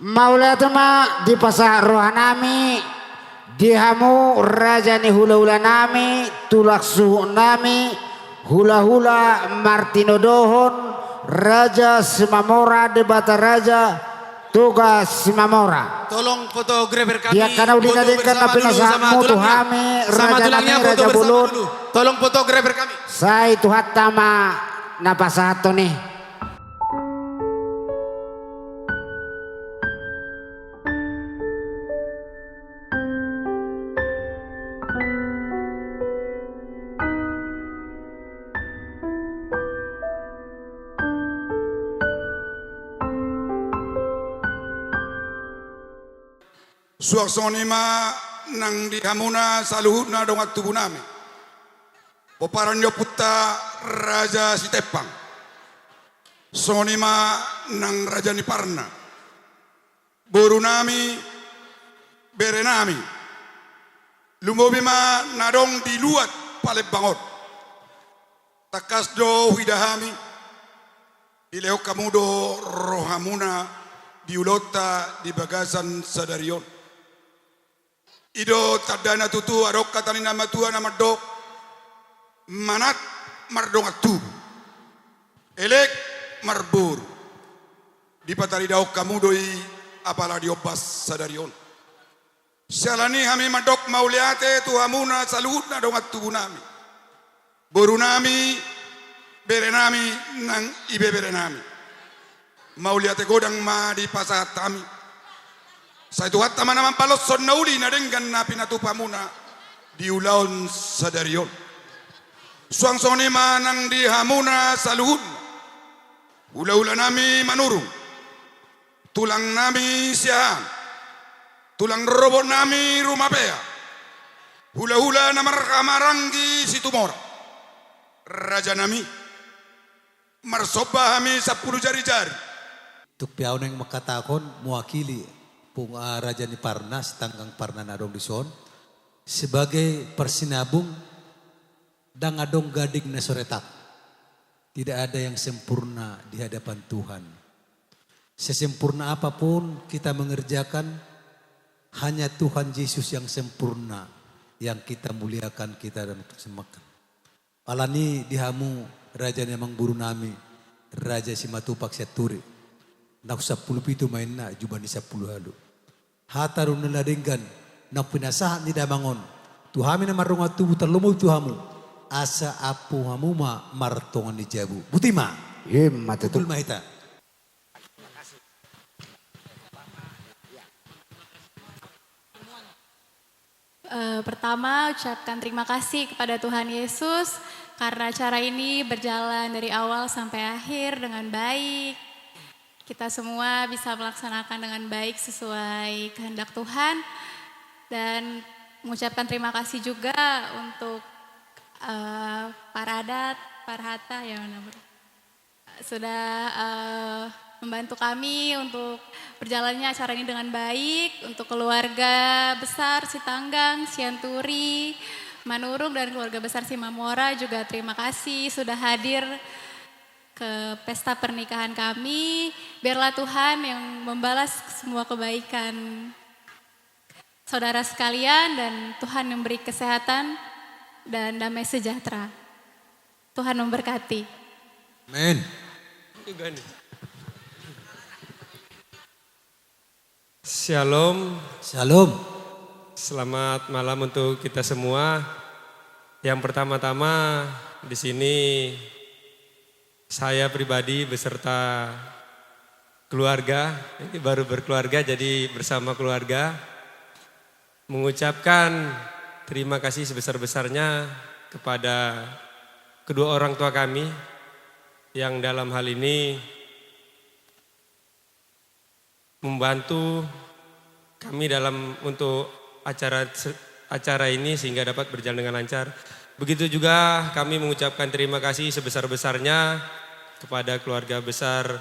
Mauliate ma dipasahat rohanami di hamu raja ni hulahulanami, tulang suhutnami, hulahula martinodohon Raja Simamora, Debata Raja Toga Simamora. Tolong foto grever kami. Di angka na uli na denggan na pinasahatmu tu hami, raja nami, raja bolon. Tolong foto grever kami. Sai Tuhanta ma na pasahathon i. Suang songon i ma nang di hamuna saluhutna dongan tubunami, pomparan ni ompunta Raja Sitempang, songon i ma nang raja ni parna, borunami, berenami, lumobi ma na adong di luat Palembang on. Tangkas do huida hami, dilehon hamu do rohamuna di ulaonta di bagasan sadari on. I do tandana tutu adong hata ni na matua na mandok: Manat mardongan tubu, elek marboru. Dipataridahon hamu do i apala diombas sadari on. Siala ni i hami mandok mauliate tu hamuna saluhutna dongan tubunami, borunami, berenami nang ibeberenami. Mauliate godang ma dipasahat hami. Sai Tuhanta ma na mambaloshon na uli na denggan na pinatupa hamuna di ulaon sadari on. Suang songon i ma nang di hamuna saluhutna, hulahulanami Manurung, tulangnami Siahaan, tulang rorobotnami Rumapea, hulahula na marhahamaranggi Situmorang, rajanami, marsomba hami sampulu jarijari. Tung pe ahu naeng mangkatahon mewakili pung, ah, raja ni parna, Sitanggang parna na adong dison, sebagai parsinabung, ndang adong gading na so retak. Tidak ada yang sempurna di hadapan Tuhan. Sesempurna apapun kita mengerjakan, hanya Tuhan Yesus yang sempurna, yang kita muliakan, kita dan sembahkan. Alani di hamu raja ni amangborunami, Raja Simatupang Sianturi, naung sampulu pitu ma inna jumadi sampulu ualu. Hata do na denggan naung pinasahat ni damang on tu hami na mardongan tubu, tarlumobi tu hamu, asa ampu hamu ma martonga ni jabu. Boti ma. Ima tutu. Kumpul ma hita. Eh, pertama, ucapkan terima kasih kepada Tuhan Yesus karena acara ini berjalan dari awal sampai akhir dengan baik. Kita semua bisa melaksanakan dengan baik sesuai kehendak Tuhan. Dan mengucapkan terima kasih juga untuk, eh, Paradat, Parhata, ya, mana, Bro? Sudah, eh, membantu kami untuk berjalannya acara ini dengan baik. Untuk keluarga besar Sitanggang, Sianturi, Manurung, dan keluarga besar Simamora juga terima kasih sudah hadir ke pesta pernikahan kami. Biarlah Tuhan yang membalas semua kebaikan saudara sekalian, dan Tuhan memberi kesehatan dan damai sejahtera. Tuhan memberkati. Amin. Shalom. Shalom. Selamat malam untuk kita semua. Yang pertama-tama, di sini saya pribadi beserta keluarga, ini baru berkeluarga, jadi bersama keluarga, mengucapkan terima kasih sebesar-besarnya kepada kedua orang tua kami yang dalam hal ini membantu kami dalam untuk acara se-, acara ini sehingga dapat berjalan dengan lancar. Begitu juga kami mengucapkan terima kasih sebesar-besarnya kepada keluarga besar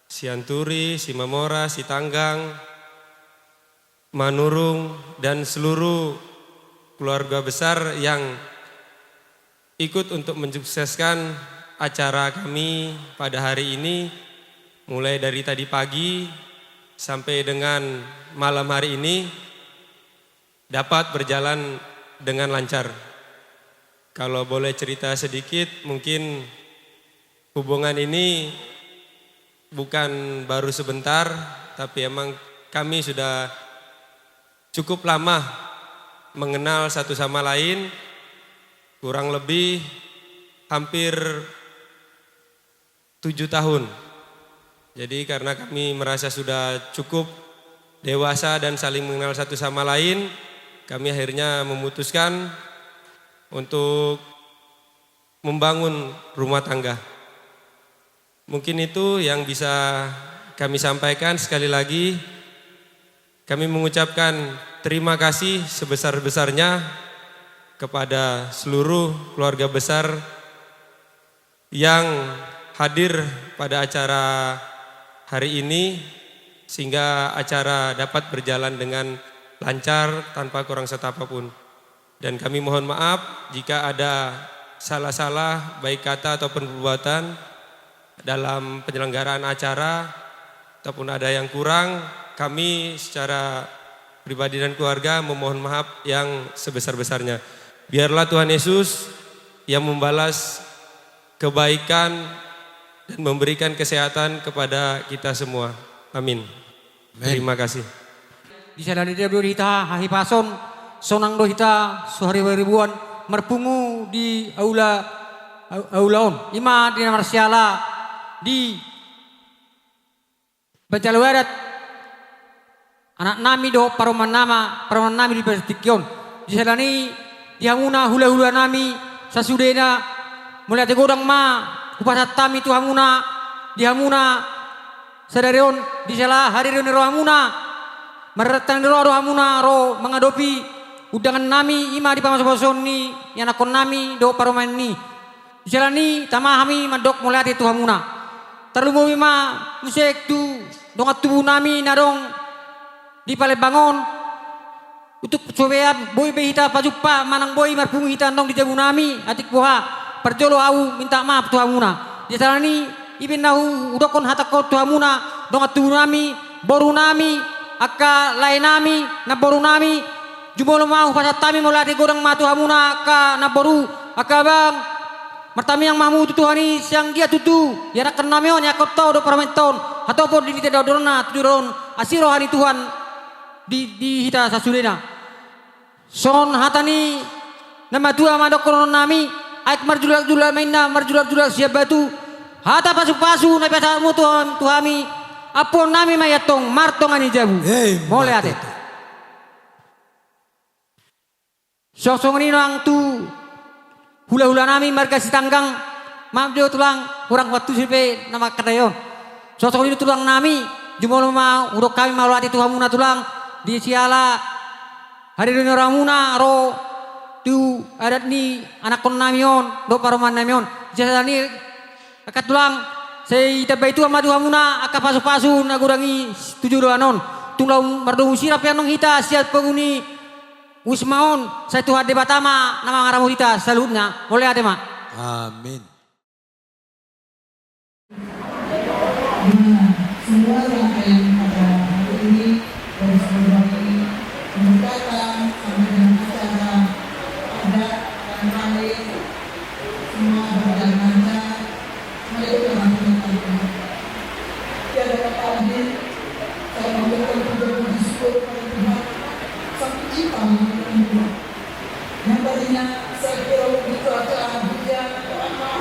Sianturi, Simamora, Sitanggang, Manurung, dan seluruh keluarga besar yang ikut untuk mensukseskan acara kami pada hari ini, mulai dari tadi pagi, sampai dengan malam hari ini dapat berjalan dengan lancar. Kalau boleh cerita sedikit, mungkin hubungan ini bukan baru sebentar, tapi emang kami sudah cukup lama mengenal satu sama lain, kurang lebih hampir tujuh tahun. Jadi, karena kami merasa sudah cukup dewasa dan saling mengenal satu sama lain, kami akhirnya memutuskan untuk membangun rumah tangga. Mungkin itu yang bisa kami sampaikan. Sekali lagi, kami mengucapkan terima kasih sebesar-besarnya kepada seluruh keluarga besar yang hadir pada acara hari ini, sehingga acara dapat berjalan dengan lancar tanpa kurang satu apapun. Dan kami mohon maaf jika ada salah-salah, baik kata ataupun perbuatan dalam penyelenggaraan acara, ataupun ada yang kurang, kami secara pribadi dan keluarga memohon maaf yang sebesar-besarnya. Biarlah Tuhan Yesus yang membalas kebaikan dan memberikan kesehatan kepada kita semua. Amin. Amin. Terima kasih. Di sada ni dia do hita hahipason, sonang do hita so haribu-haribuan marpungu di aula, au-, aula on. Ima di na marsiala di panjalo adat, anak nami dohot parumaen nama, parumaen nami di partingki on. Di sada ni di hamuna hula-hula nami sasudena, mauliate godang ma hupasahat hami tu hamuna, di hamuna sadari on, di sala hadirionmuna, martangiang ni roha do hamuna ro mangadopi undangan nami, ima di pamasu-pasuon ni ianakhon nami dohot parumaen i. Di sada ni tama hami mandok mauliate tu hamuna. Tarlumobi ma muse tu dongan tubu nami na adong di Palembang on. Untuk supaya boi be hita pajumpa manang boi marpungu hita adong di jabu nami, atik boha, parjolo ahu minta maaf tu hamuna. Di sada ni, i pe na hu-, hudokkon hatangkon tu hamuna, dongan tubu nami, boru nami, angka lae nami, namboru nami, jumolo ma hupasahat hami mauliate godang ma tu hamuna angka namboru, angka abang, martangiang ma hamu tu Tuhan i sai anggiat tutu ianakhon nami on, ianakhonta on dohot parumaenta on, hatopot di hita daondolna tu joloan on, asi roha ni Tuhan di, di hita sasudena. Songon hata ni na matua ma dohonon nami, aek marjulak-julak ma inna, marjulak-julak sian batu, hata pasu-pasu na hupasahat hamu tu, tu hami, ampuon nami ma i antong martonga ni jabu. Hei, mauliate. Songon i nang tu hula-hula nami marga Sitanggang, maaf jo tulang, hurang waktu sipe na mangkatai on. Songon i tulang nami, jumolo ma hudok hami mauliate tu hamuna tulang, di siala hadirionmuna ro tu adat ni anakhon nami on dohot parumaen nami on. Di sada ni angka tulang, sai ditambai Tuhan ma tu hamuna angka pasu-pasu na godang i tu joloan on. Tung laho mardomu sirang pe annon hita sian pogu ni Wisma on, sai Tuhan Debata ma na mangaramoti hita saluhutna. Mauliate ma. Amin. Nah, semua rangkaian pada hari ini dan sebelum ini, pendekatan sampai dengan acara adat dan lain, semua berjalan lancar. Mari kita langsung bertanya. Tiada kata lagi, saya mengucapkan puja puji syukur kepada Tuhan. Sampai kita mengucapkan yang tadinya saya kira mungkin cuaca hujan atau apa,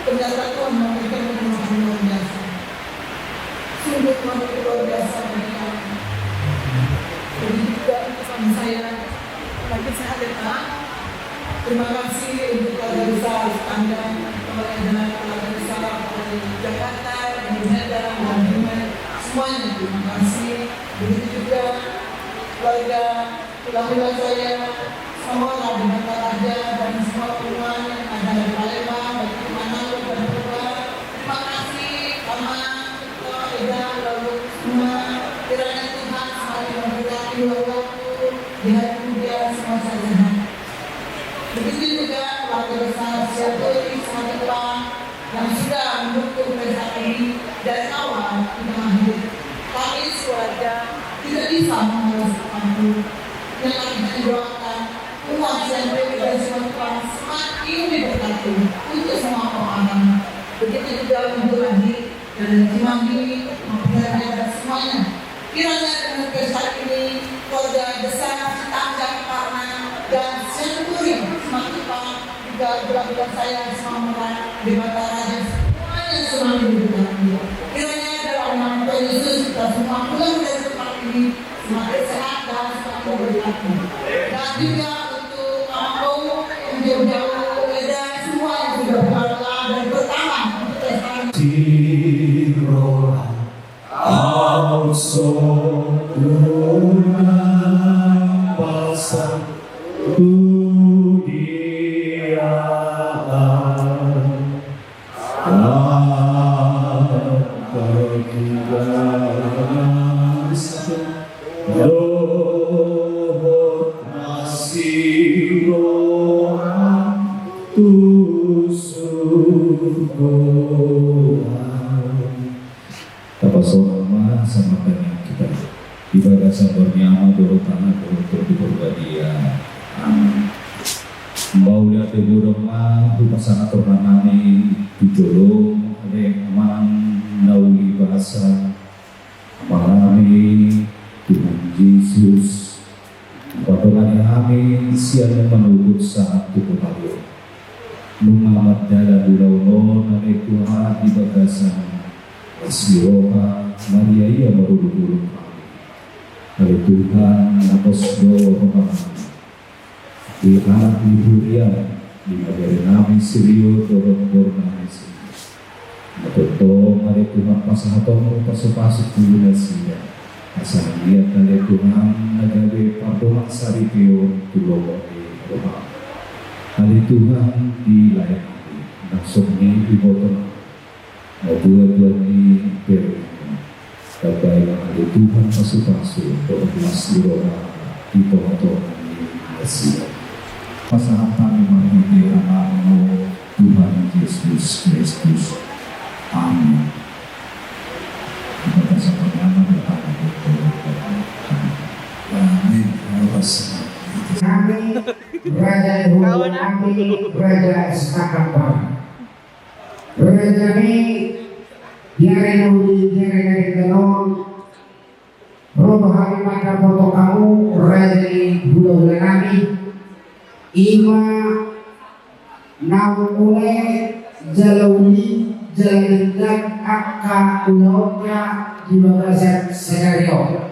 ternyata Tuhan memberikan kemurahan luar biasa. Sungguh Tuhan itu luar biasa bagi kami. Begitu juga pesan saya, makin sehat ya, Pak. Terima kasih untuk keluarga besar Sitanggang, kepada keluarga besar dari Jakarta, dari Medan, dari Brunei, semuanya terima kasih. Begitu juga keluarga hula-hula saya, semua di Banda Raja dan semua teman yang ada di Palembang, baik itu Manado dan Purba. Terima kasih, Paman, Ketua, Eda, Lalu, semua. Kiranya Tuhan semakin memberkati waktu di hari kemudian, semua sehat. Begitu juga keluarga besar Sianturi Simatupang yang sudah mendukung pesta ini dari awal hingga akhir. Kami sekeluarga Imam ini memperhatikan semuanya. Kiranya dengan pesta ini, keluarga besar Sitanggang Parna dan Sianturi Simatupang, juga gula-gula saya semua, Debata Raja semuanya semakin diberkati. Kiranya dalam nama Tuhan Yesus kita semua pulang dari tempat ini semakin sehat dan semakin berkati. Dan juga untuk Amang Bowo yang jauh-jauh, Eda, semua yang sudah berkeluarga dan bertamu untuk pesta ini. Siro, au so unang pasang tu dia. Angka gilas dohot na siroha tu surgo. Tapasahat ma sahabat na hita di bagasan goar ni Ama dohot Anak dohot Tondi Porbadia. Amin. Mauliate ma hupasahat rohanami tu jolo ale Amang na uli basa, Amanami Tuhan Jesus, pardongan ni hami sian na manogot sahat tu hami on. Nunga mardalan ulaon on ale Tuhan di bagasan las ni roha, marria-ria marolopolop hami. Ale Tuhan, na pos do rohanami di anak ni huria, di na bere nami si Rio dohot boru nami si Rio. Na tongtong ale Tuhan pasahatonmu pasupasu tu nasida. Asa anggiat ale Tuhan na gabe pardongan saripeon tu lomo ni roham. Ale Tuhan, di lae nami, na songon i iboto nami, na tuatua ni bere nami. Tambai ma ale Tuhan pasupasu dohot las ni roha di tongatonga ni nasida. Pasahat hami marhite Anakmu Tuhan Jesus Kristus. Amin. Kita pasahat hami. Amin. Amin. Raja ni hulahula nami, Raja Sitanggang Parna. Raja nami, di ari na uli, di ari na denggan on, ro do hami mandapothon hamu, raja ni hulahula nami, ima naung uli jala uli jala denggan angka ulaonta di bagasan sadari on.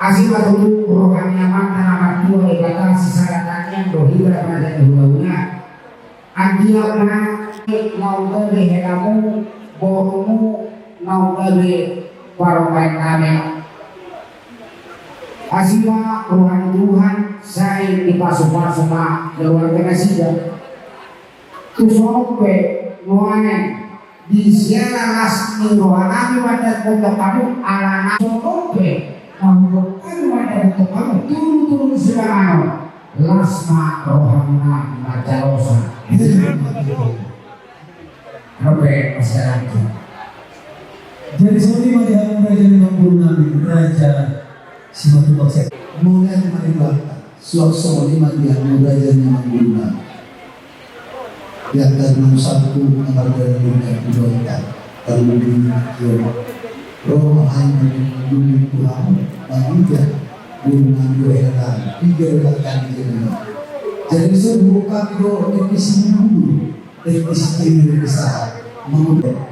Asi ma tutu roha ni Amanta na martua Debata, sisada tangiang do hita raja ni hulahula. Anggiat ma naung gabe helamu, borumu naung gabe parumaen nami. Asi ma roha ni Tuhan sai dipasupasu ma keluarga nasida. Tung songon pe nuaeng di siala las ni roha nami mandapothon hamu, alana songon pe na hudok hami mandapothon hamu, turu-turu sipanganon, las ma rohamuna manjalosa. Robe masyarakat. Jadi songon i ma di hamu raja ni amangboru nami, Raja Simatupang. Mauliate ma di Tuhanta. Suang songon i ma di hamu raja ni amangboru nami. Di angka na husangkut na mardalan di ulaonta, tarlumobi di on, ro ma hami mangulahon tu hamu, mangido boru nami dohot hela nami, piga do angka na jadi. Jadi so dibuka do teknis bulu, teknis ini bisa mangulahon.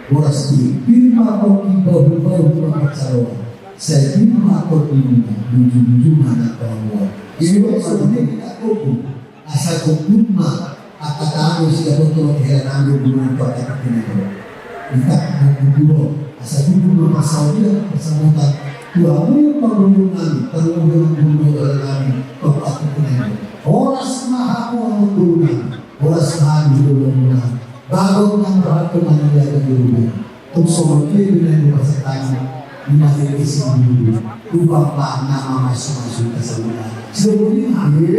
Boras i, pir ma tonggi bahu-bahu ma parsaroan, sai pir ma tonggi, bujung-bujung ma na paluan. Iwa songon i na tonggi, asa tonggi ma angka tano sidapothon hela nami, bujung-bujung ma angka tano. Intak ma bujung, asa bujung ma pasaut dia, pasamutan. Tua mu pangulungan, pangulungan bujung hela nami, tongkat tonggi. Horas ma hamu amangboru nami, horas ma hamu hulahula nami. Bagot nang rohangku manang dia keturunan. Tung songon dia binaen di pasatangan, di majelis ini. Tuhan ma na mamasu-masu kita semua. Sebelumnya, amin.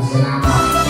Selamat.